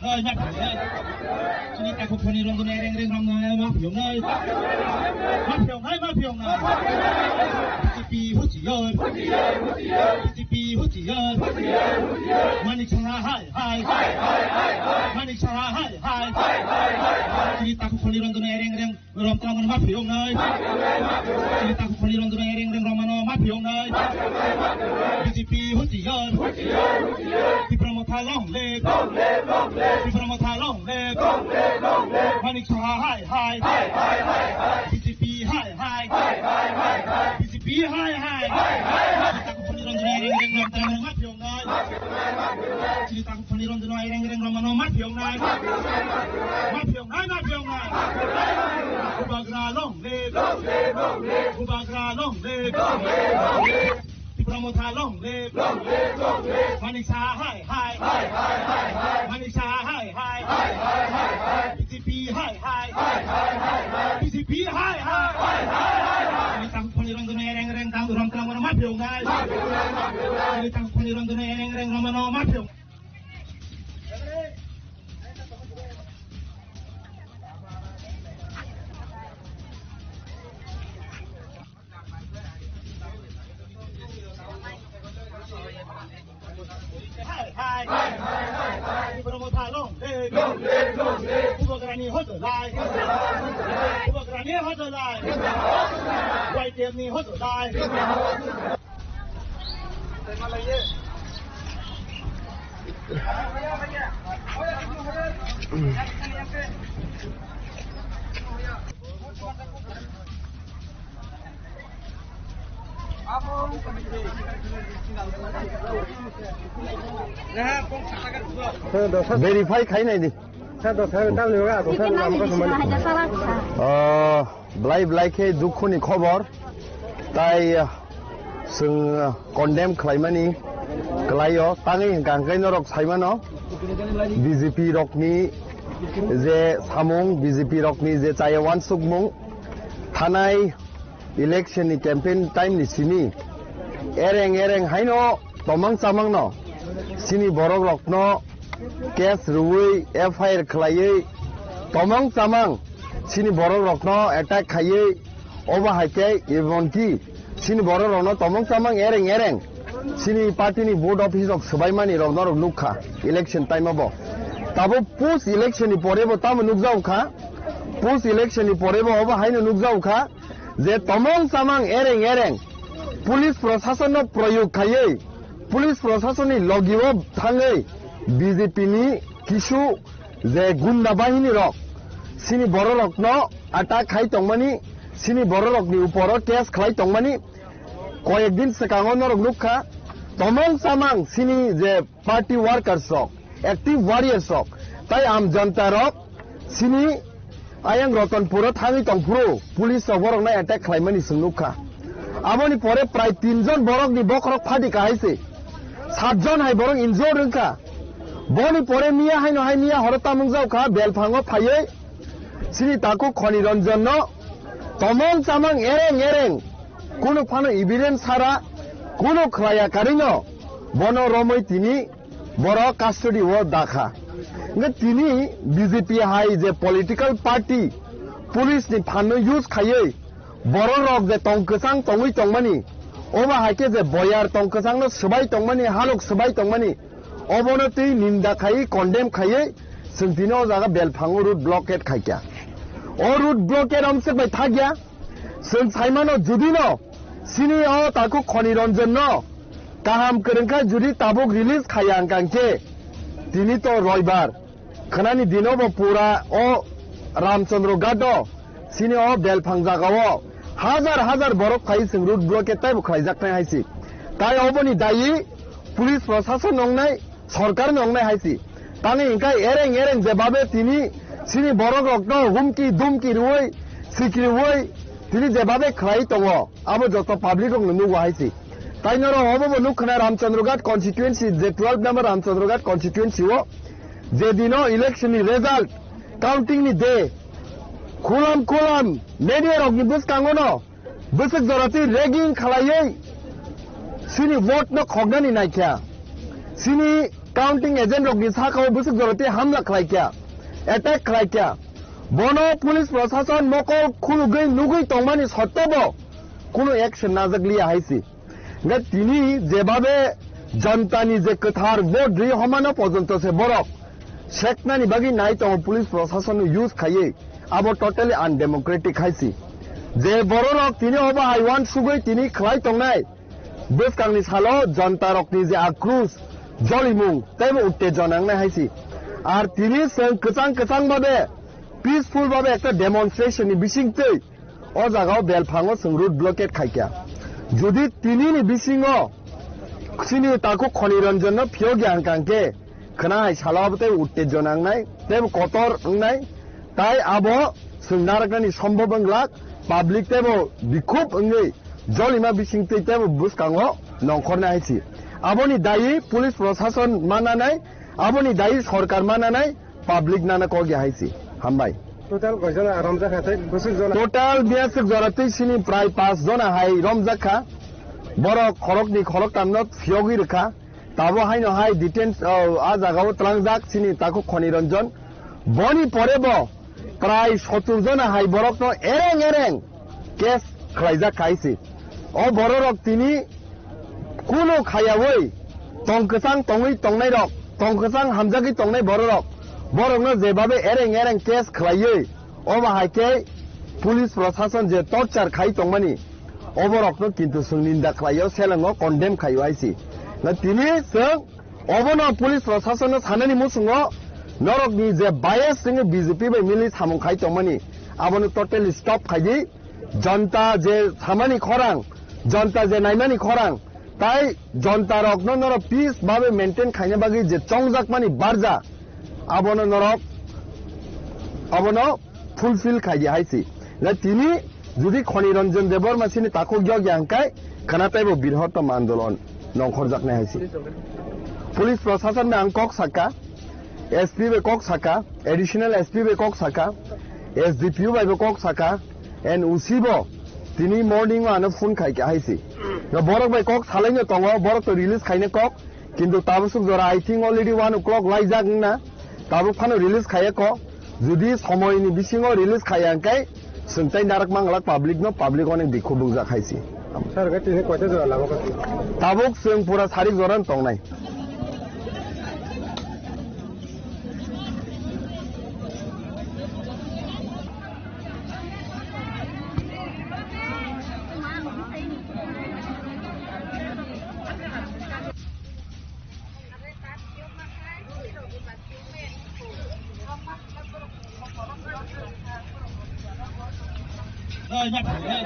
Oi, ma phiyong nai. Chini takhuk khoni rong dunai reng reng rong nai, ma phiyong nai. Ma phiyong nai, ma phiyong nai. B J P huchi oi. B J P huchi oi. Manik Saha hai hai. Manik Saha hai hai. Chini takhuk khoni rong dunai reng reng. Rom tang ma phiyong nai. Chini takhuk khoni rong dunai reng reng rong mano ma phiyong nai. B J P huchi oi. Tipra Motha long live. Tipra Motha long live. Manik Saha hai hai. B J P hai hai. B J P hai hai. Chini takhuk khoni rong dunai reng reng rong tang ma phiyong nai. Chini takhuk khoni rong dunai reng reng rong mano ma phiyong nai. Ma phiyong nai, ma phiyong nai. Bubagra long live. Bubagra long live. Tipra Motha long live. Manik Saha hai hai. Manik Saha hai hai. B J P hai hai. B J P hai hai. Chini takhuk khoni rong dunai reng reng tang rom tang ma phiyong nai. Chini takhuk khoni rong dunai reng reng rong mano ma phiyong. Hai, hai. Hai, hai, hai, hai. Tipra Motha long live. Long live, long live. Bubagrani hojolai. Bubagrani hojolai. Y T F ni hojolai. Verify khai nai di. Sa dos thang tam ni ba dos thang nam ko sumani. Ah, belai belai khe dukhu ni khobor. Tai, ah, chwng, ah, condemn khlaimani kwlaio. Tangwi hwnkha hwnkhe norok saimano B J P rokni je samung, B J P rokni je chaya wansukmung, thanai election ni campaign time ni simi ereng ereng haino tomang chamang no chini borok rokno case rwui F I R khlaiwi tomang chamang chini borok rokno attack khaiwi obo hai khe emonki chini borok rokno tomang chamang ereng ereng chini party ni board office rok swbaimani rok norok nukha election time o bo. Tabuk post election ni pore bo tamo nukjago kha, post election ni pore bo obo haino nukjago kha. Je tomong chamang ereng ereng police proshasonno proyog khaiwi, police proshasonni logio thangwi B J P ni kisu je gunda bahini rok chini bororokno attack khai tongmani, chini bororokni uporo case khlai tongmani, koyek din swkango norok nukha. Tomong chamang chini je party workers rok, active warriors rok, tai am janta rok chini ayang Ratanpuro thangwi tongphuru police rok borokno attack khlaimani chwng nukha. Aboni pore prai tin jon borokni bokhorok phadi kahai se, sat jon hai borok injured wngkha. Boni pore miya haino hai miya horo tamung jaukha, belphango phaiwi chini takhuk Khoni Ranjanno tomong chamang ereng ereng kunu phano evidence sara, kunu khlaiya karino bono romwi tini borok custody o dakha. Hwnkhe tini B J P hai je political party police ni phanno use khaiwi borok rok je tong kwchang tongwi tongmani, obo hai khe je boyar tong kwchangno swbai tongmani, halok swbai tongmani, obono twi ninda khaiwi condemn khaiwi chwng tini o jaga belphango road blockade khaikha. O road blockade omswk bai thakya. Chwng saimano judino chini o takhuk Khoni Ranjanno kaham kwrwngkha judi tabuk release khaiya wngkha hwnkhe tini to roibar khwnani dino bo pura o Ramchandra Ghat o chini o belphang jagao hajar hajar borok phai chwng road blockade taibo khlaijaknai hai se. Tai oboni dayi police proshasonno wngnai, sorkar no wngnai hai se. Tangwi hwnkhe ereng ereng jebabe tini chini borok rokno humki dumki rwui, sikriui tini jebabe khlai tongo, abo joto public rokno nugo hai se. Tai norok obo bo nukkhwna Ramchandra Ghat constituency, je twelve number Ramchandra Ghat constituency o je dino election ni result counting ni day, khulam khulam media rokni bwskango no bwswk jora twi ragging khlaiwi chini vote no khoknani naikha. Chini Counting agent rokni sakao bwswk jora tei hamla khlaikha, attack khlaikha. Bono police prosason mokol khulugwi nugwi tongmani sottebo kunu action najak liya hai si. Hingkhe tini jebabe janitani je kwthar vote ri homano pojonto se borok seknani bagwi nai tongo police prosason no use khaiwi, abo totally undemocratic hai si. Je bororok tini obo hai uansugwi tini khlai tongnai, bwskangni salo jantarokni je akrus jolimung teibo uttejona wngnai hai si. Ar tini chwng kwchang kwchang babe peaceful babe ekta demonstration ni bisingtwi o jagao belphango chwng road blockade khaikha. Jodi tinini bisingo chini takhuk Khoni Ranjan no phiyokya hwnkha hwnkhe khwna hai salo abo tei uttejona wngnai, tei kotor wngnai, tai abo chwng naraknani sombhob wnglak, public teibo bikhub wngwi jolima bisingtwi teibo bwskango nongkhornai hai si. Aboni dayi police prosason mananai, aboni dayi sorkar mananai, public nana kok ya hai si. Hambai. Total koi jona romjak kha tei bwswk jona? Total biyaswk jora tei sini prai pas jona hai romjak kha. Borok khorokni khoroktamno phiyogwi rwkha. Tabo haino hai detains, o, a jagao tlangjak sini takhuk Khoni Ranjan. Boni pore bo prai sottur jona hai borokno ereng ereng case khlaijak khai si. O bororok tini kunu khayawi tong kwchang tongwi tongnairok, tong kwchang hamjagwi tongnai bororok, borokno jebabe ereng ereng case khlaiwi, obo hai khe police prosason je torture khai tongmani, oborokno kintu chwng ninda khlaio, selengo condemn khaio hai si. Na tini chwng obono police prosason no sanani muchungo norokni je bias wngwi B J P bai mili samung khai tongmani, abono totally stop khaidi. Jonta je samani khorang, jonta je naimani khorang, tai jonta rokno norok peace babe maintain khaina bagwi je chongjakmani barja, abono norok, abono fulfill khaidi hai si. Na tini jodi Khoni Ranjan Debbarma sini takhuk yokya hwnkhe khwna teibo birhottom andolon nongkhorjaknai hai si. Police prosason bai ang kok saka, S P bai kok saka, additional S P bai kok saka, S D P O bai bo kok saka, and O C bo tini morning o ano phone khai kha hai si. No borok bai kok salaino tongo, borok to release khaina kok, kintu tabuk suk jora I think already one o'clock laijak wngna, tabuk phano release khaiya kok, jodi somoini bisingo release khaiya hwnkhe chwng tai narak manglak public no, public onek bikhu bungjak hai si. Sir, ga tini koita jora lama kha? Tabuk chwng pura sarik jora tongnai. Oi, ma phiyong nai.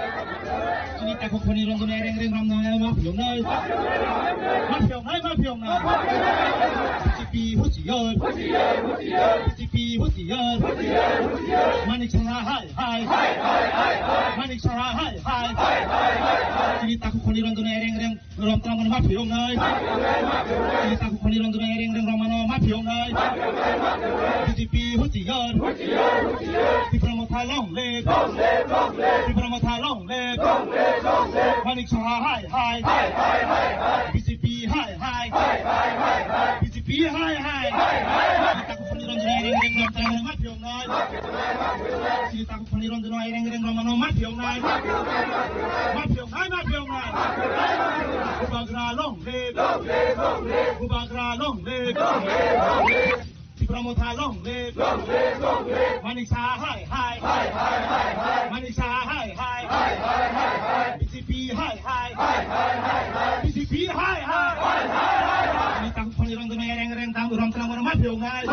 Chini takhuk Khoni Ranjan no ereng reng romna ma phiyong nai. Ma phiyong nai, ma phiyong nai. B J P husiar. B J P husiar. Manik Saha hai hai. Manik Saha hai hai. Chini takhuk Khoni Ranjan no ereng reng Rom tang mani ma phiyong nai. Chini takhuk Khoni Ranjan no ereng reng romano ma phiyong nai. B J P husiar. Tipra Motha long live. Tipra Motha long live. Manik Saha hai hai. B J P hai hai. B J P hai hai. Chini takhuk Khoni Ranjan no ereng reng rom tang mani ma phiyong nai. Chini takhuk Khoni Ranjan no ereng reng romano ma phiyong nai. Ma phiyong nai, ma phiyong nai. Bubagra long live. Bubagra long live. Tipra Motha long live. Manik Saha hai hai. Manik Saha hai hai. B J P hai hai. B J P hai hai. Chini takhuk Khoni Ranjan no ereng reng tang rom tang mani ma phiyong nai.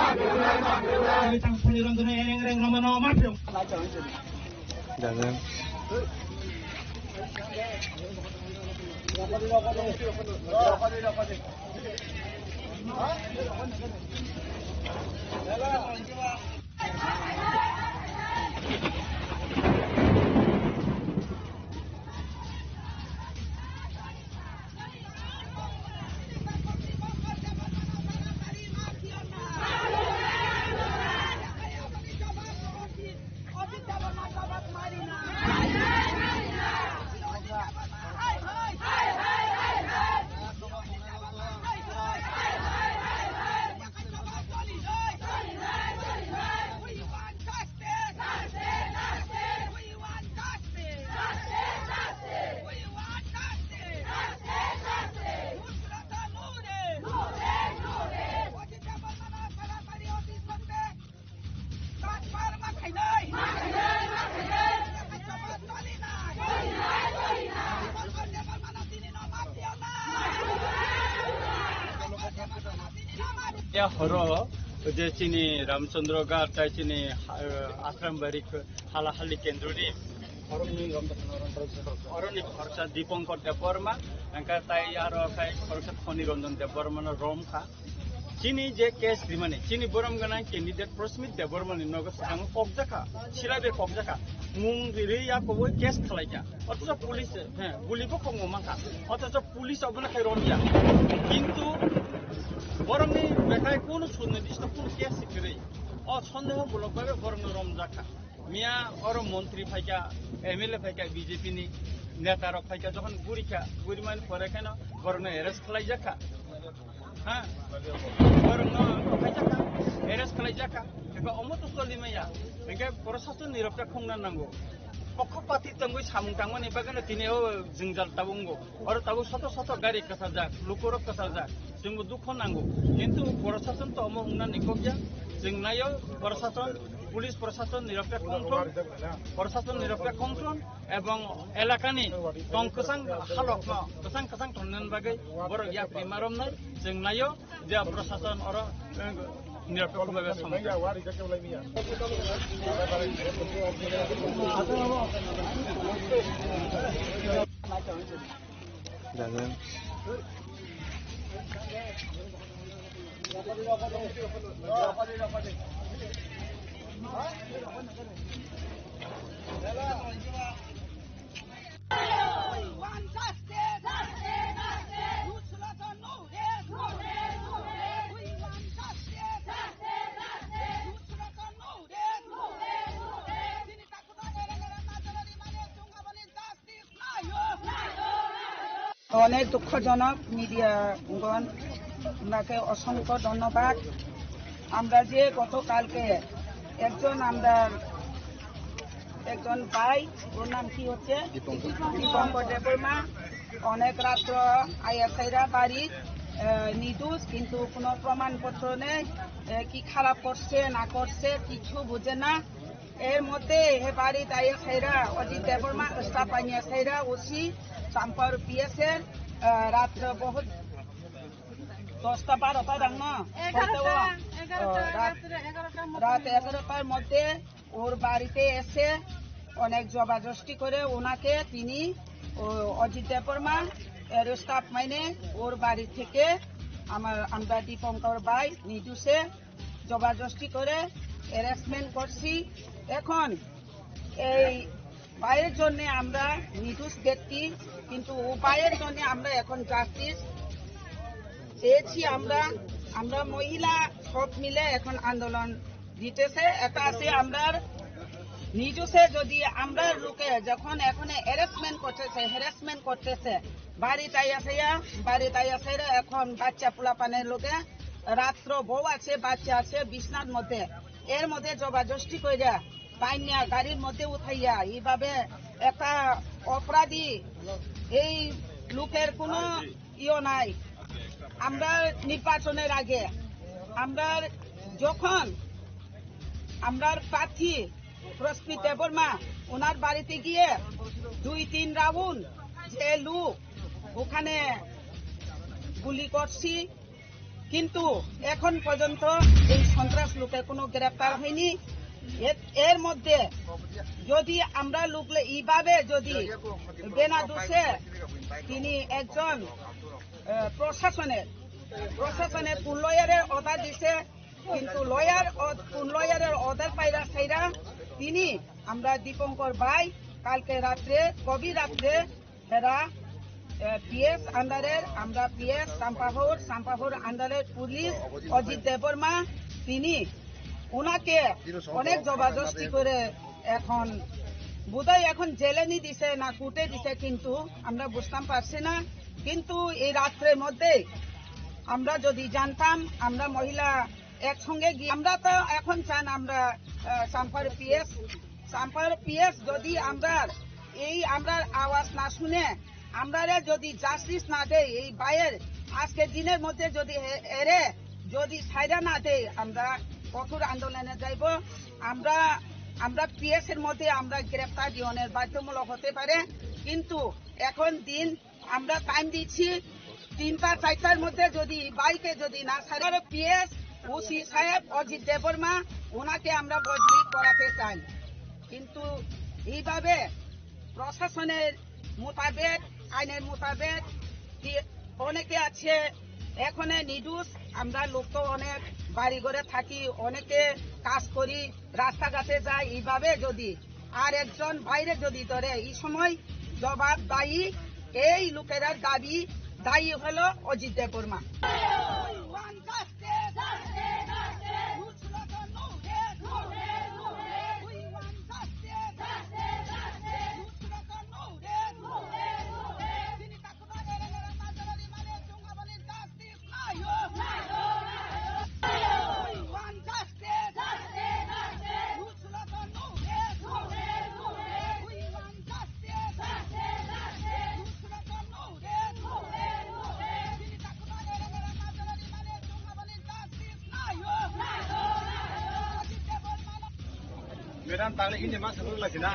Chini takhuk Khoni Ranjan no ereng reng romano ma phiyong. Ya horo je chini Ramchandra Ghat tai chini, eh, Asrambari Halahali Kendroni oroni khoroksa Dipankar Debbarma, angka tai aro khai khoroksa Khoni Ranjan Debbarma no rom kha. Chini je case rimani, chini borom ganang candidate Prasmit Debbarma ni nogo swkango kokjakha, silabe kokjakha, mung ri ya koboi case khalaikha. Othocho police, he, guli bo khokmo mankha. Othocho police obono khai romya. Kintu borokni bekhai kono sunni disto kono case kwrwi. O sondeho mulok babe borokno romjakha. Miya oro montri phaikha, M L A phaikha B J P ni neta rok phaikha, jokhon gurikha, gurimani pore kheno borokno arrest khlaijakha. Ha? Borokno khlaijakha, arrest khlaijakha. Eba omo to solimaya. Hingke prosason nirokta khongna nango. Pokkhopati tongwi samung tangmani bagwino tini o jwngjal tabungo. Oro tabuk soto soto gari kwchajak, lukurok kwchajak. Chwngbo dukho nango. Kintu prosason to omo wngna nikokya. Chwng naio prosason, police prosason nirokta khongthon, prosason nirokta khongthon ebong elakani tong kwchang halokno kwchang kwchang tonnani bagwi borok yapri maromnai. Chwng naio. Je prosason oro, eh, nirokto khumbai bai samung. Jagan. We want justice! Justice! Justice! Nusrat Noures! Noures! Noures! We want justice! Justice! Justice! Nusrat Noures! Noures! Noures! Chini takuda ere ere majority mane chunga bani justice nayo! Nayo! Nayo! অনেক দুঃখজনক। মিডিয়াগণ, ওনাকে অসংখ্য ধন্যবাদ। আমরা যে গতকালকে একজন, আমরা একজন ভাই, ওর নাম কি হচ্ছে? দীপঙ্কর। দীপঙ্কর দেববর্মা, অনেক রাত্র আইয়া সাইরা বাড়ি, আহ, নিদোষ, কিন্তু কোনো প্রমাণপত্র নেই। আহ, কি খারাপ করছে না করছে কিছু বুঝে না। এর মধ্যে হে বাড়িত আইয়া সাইরা অজিত দেববর্মা, স্টাফ আনিয়া সাইরা ওসি চাম্পার পিএস এর, আহ, রাত্র বহুত দশটা বারোটা দাম না? এগারোটা, বলতে ও, এগারোটা, আহ, রাত, রাত্রে এগারোটার মধ্যে রাত নিয়ে এগারোটার মধ্যে ওর বাড়িতে এসে অনেক জবাজস্তি করে ওনাকে, তিনি, ও, অজিত দেববর্মা, এর স্টাফ মাইনে ওর বাড়ি থেকে আমার, আমরা দীপঙ্কর ভাই নিদোষে জবাজস্তি করে অ্যারেস্টমেন্ট করছি। এখন এই ভাইয়ের জন্য আমরা নির্দোষ ব্যক্তি, কিন্তু ও ভাইয়ের জন্য আমরা এখন জাস্টিস চেয়েছি। আমরা, আমরা মহিলা সব মিলে এখন আন্দোলন দিতেছে। এটা আছে আমরার নির্দোষে যদি আমরার লোকে যখন এখন অ্যারেস্টমেন্ট করতেছে, হ্যারাসমেন্ট করতেছে, বাড়িত আইয়া সাইয়া, বাড়িত আইয়া সাইরা এখন বাচ্চা পোলাপানের লোকে রাত্র বউ আছে, বাচ্চা আছে বিছনার মধ্যে, এর মধ্যে জবাজস্তি কইরা পাইনিয়া গাড়ির মধ্যে উঠাইয়া এইভাবে একটা অপরাধী, এই লোকের কোনো ইয়ে নাই। আমরা নির্বাচনের আগে আমরা যখন আমরার প্রার্থী প্রস্মিত দেববর্মা ওনার বাড়িতে গিয়ে দুই তিন রাউন্ড যে লোক ওখানে গুলি করছি, কিন্তু এখন পর্যন্ত এই সন্ত্রাস লোকে কোনো গ্রেপ্তার হয়নি। এর, এর মধ্যে যদি আমরা লোকলে এইভাবে যদি বেনা দোষে তিনি একজন, আহ, প্রশাসনের, প্রশাসনের কোন লয়ারের অর্ডার দিছে, কিন্তু লয়ার অ-, কোন লয়ারের অর্ডার পাইরা সাইরা তিনি, আমরা দীপঙ্কর ভাই কালকে রাত্রে, গভীর রাত্রে এরা, এ, পিএস আন্ডারের, আমরা পিএস চাম্পাহর, চাম্পাহর আন্ডারের পুলিশ অজিত দেববর্মা, তিনি ওনাকে অনেক জবরদস্তি করে এখন বোধহয় এখন জেলে নি দিছে না কোর্টে দিছে, কিন্তু আমরা বুঝতাম পারছি না। কিন্তু এই রাত্রের মধ্যে আমরা যদি জানতাম, আমরা মহিলা একসঙ্গে গিয়ে, আমরা তো এখন চান আমরা, আহ, চাম্পার পিএস, চাম্পার পিএস যদি আমরা এই আমরার আওয়াজ না শুনে, আমরারে যদি জাস্টিস না দেয়, এই বাইয়ের আজকে দিনের মধ্যে যদি এ-, এরে যদি সাইরা না দেয়, আমরা কঠোর আন্দোলনে যাইব। আমরা, আমরা পিএস এর মধ্যে আমরা গ্রেপ্তার দিওনের বাধ্যমূলক হতে পারে, কিন্তু এখন দিন আমরা টাইম দিচ্ছি, তিনটা চারটার মধ্যে যদি বাইকে যদি না ছাড়ে, পিএস ওসি সাহেব অজিত দেববর্মা, ওনাকে আমরা বদলি করাতে চাই, কিন্তু এইভাবে প্রশাসনের মোতাবেক, আইনের মোতাবেক কি অনেকে আছে এখনে নিরুজ। আমরা লোক তো অনেক বাড়ি ঘরে থাকি, অনেকে কাজ করি, রাস্তাঘাটে যাই। এইভাবে যদি আর একজন বাইরে যদি ধরে, এই সময় জবাব দায়ী এই লোকেরার দাবি, দায়ী হলো অজিত Debbarma. Madam, tangli hindi mas, hindi mas, hindi.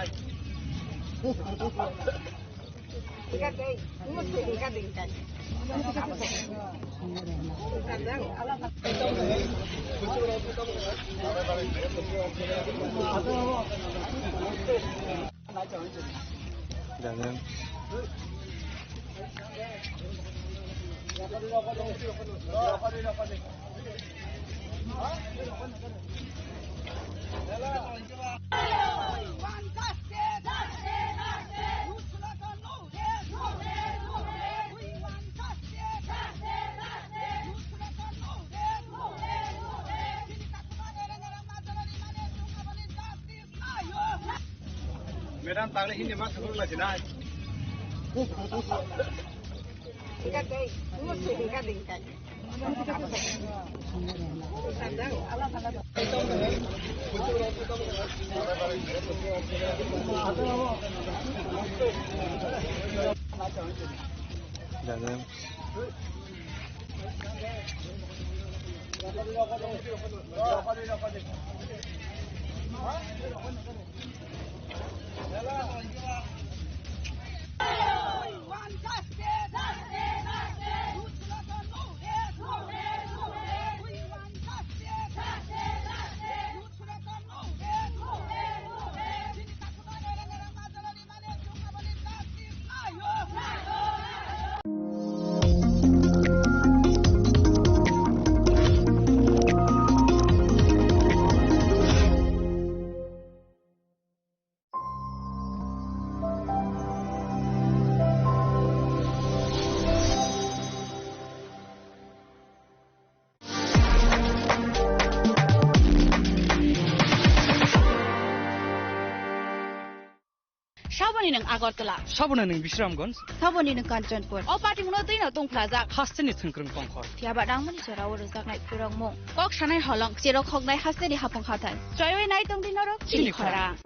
Madam, tangli hindi mas, hindi mas, hindi. Saboni nwng Agartala. Saboni nwng Bisramganj. Saboni nwng Kanchanpur. O party muno twi no tongphlajak. Hasteni thwngkwrwng tongkhor. Phiya ba rangmani jora o rwjaknai khurokmung. Kok sanai holong, cherok hoknai hasteni hapung hathai. Choiwi nai tongdi norok chini chini khorang.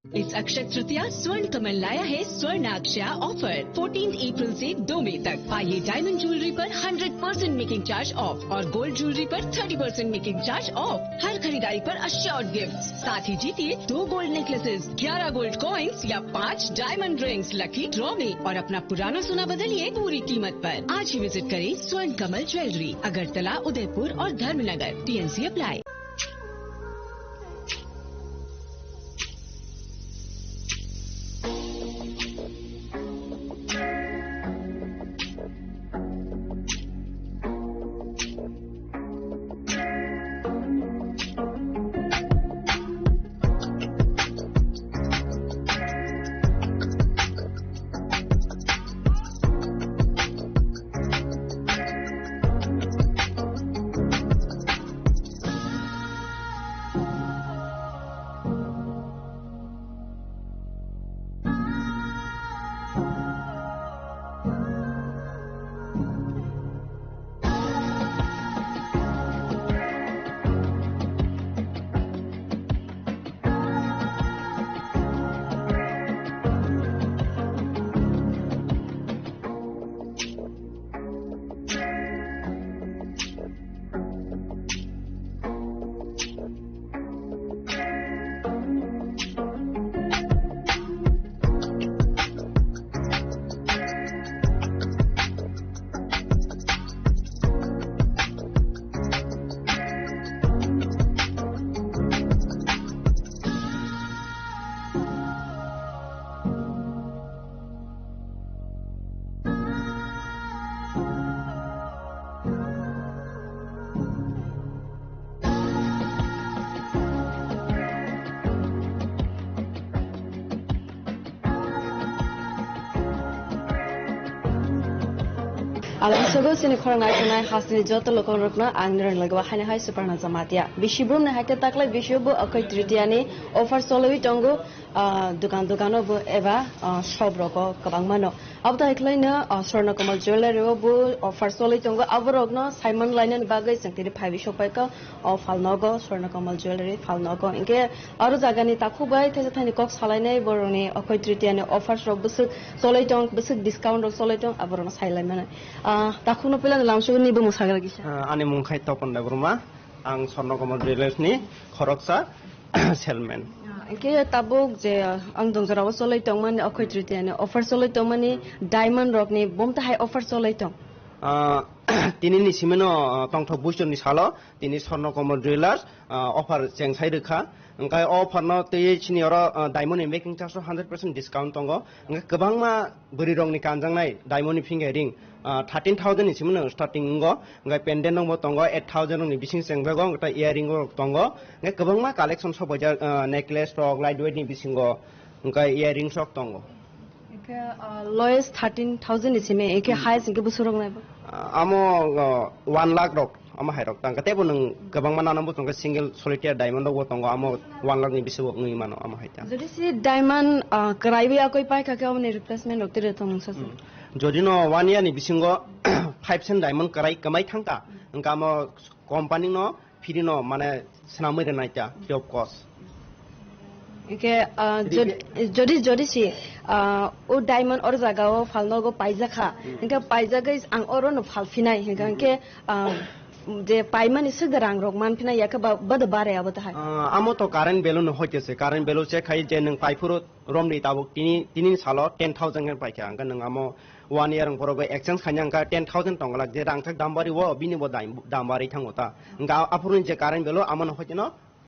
इस अक्षय तृतीया स्वर्ण कमल लाया है स्वर्ण अक्षया offer. Fourteen April से दो मई तक पाइए डायमंड ज्वेलरी पर hundred percent making charge off और गोल्ड ज्वेलरी पर thirty percent making charge off. हर खरीदारी पर अश्योर्ड गिफ्ट, साथ ही जीतिए दो गोल्ड नेकलेसेस, ग्यारह गोल्ड कॉइन्स या पाँच डायमंड रिंग्स लकी ड्रॉ में और अपना पुराना सोना बदलिए पूरी कीमत पर। आज ही विजिट करें स्वर्ण कमल ज्वेलरी, अगरतला, उदयपुर और Dharmanagar. TNC apply. Alangsogo chini khorang nai tongnai hasteni joto lokorokno ang nirokni logo haino hai Suparna Jamatia. Bisi brumni hai khe taklai bisio bo Akhoi Tritiani offer choliwi tongo, ah, dukan dukano bo eba, ah, shop rogo kwbangmano. Abo to hai khwlaino, ah, Swarna Kamal Jewellery o bo offer choliwi tongo. Aborokno saimon lainani bagwi chwng tini phaiwi sokpaikha. O phalnogo Swarna Kamal Jewellery phalnogo. Hinkhe aro jagani takhuk bai thaisa thaini kok salainai borokni Akhoi Tritiani offers rok bwswk cholai tong, bwswk discount rok cholai tong, aborokno sai laimani. Ah, takhukno puila lamsuguni bumung sagra kisa. Ah, ani mung khai Topon Debbarma, ang Swarna Kamal Jewellery ni khoroksa salesman. Ah, hinkhe tabuk je ang dongjorao cholai tongmani Akhoi Tritiani offer cholai tongmani diamond rokni bumtahai offer cholai tong. Ah, tini ni simino, ah, tongthok buisor ni salo tini Swarna Kamal Jewellers, ah, offer chengsai rwkha. Hwnkhe o offer no twi chini oro, ah, diamond ni making charge o hundred percent discount tongo. Hwnkhe kwbangma bwrwi rokni kanjaknai diamond ni finger ring, ah, thirteen thousand ni simi no starting wngo. Hwnkhe pendant rok bo tongo, eight thousand rok ni bising chengjago, hwnkhe earring rok tongo. Hwnkhe kwbangma collection sok paijak, ah, necklace rok, light weight ni bisingo, hwnkhe earrings rok tongo. Hwnkhe, ah, lowest thirteen thousand ni simi, hwnkhe highest hwnkhe bwswk rok nai bo? Ah, amo, ah, one lakh rok, amo hai rok tangkha. Teibo nwng kwbangma nana buchung khe single solitaire diamond rok bo tongo, amo one lakh ni bisi bo wngwi mano, amo hai ta. Jodi si diamond, ah, kwraiwi akoi paikha khe, aboni replacement rok tiri tong sa. Hmm. Jodi no one year ni bisingo five cent diamond kwrai kwmai thangkha, hwnkhe amo company no free no mane swnamwi rwnai ta, free of cost. Hwnkhe, ah, jod-, jodi, jodi si, ah, o diamond or jaga o phalnogo paijakha, hmm, hwnkhe paijagwi ang oro no phalphinai, hwnkhe, hmm, hwnkhe, ah, je paimani swk rang rok manphinai, yakhe ba, bada bare abo tahai? Ah, amo to current value no hoite se, current value se khai je nwng paiphuru romni tabuk tini, tini salo ten thousand khe paikha, hwnkhe nwng amo one year wng poro exchange khaina hwnkhe ten thousand tongla, je rangchak dam bari o, bini bo dam, dam bari thango ta. Hwnkhe aphuru je current value amo no hoite no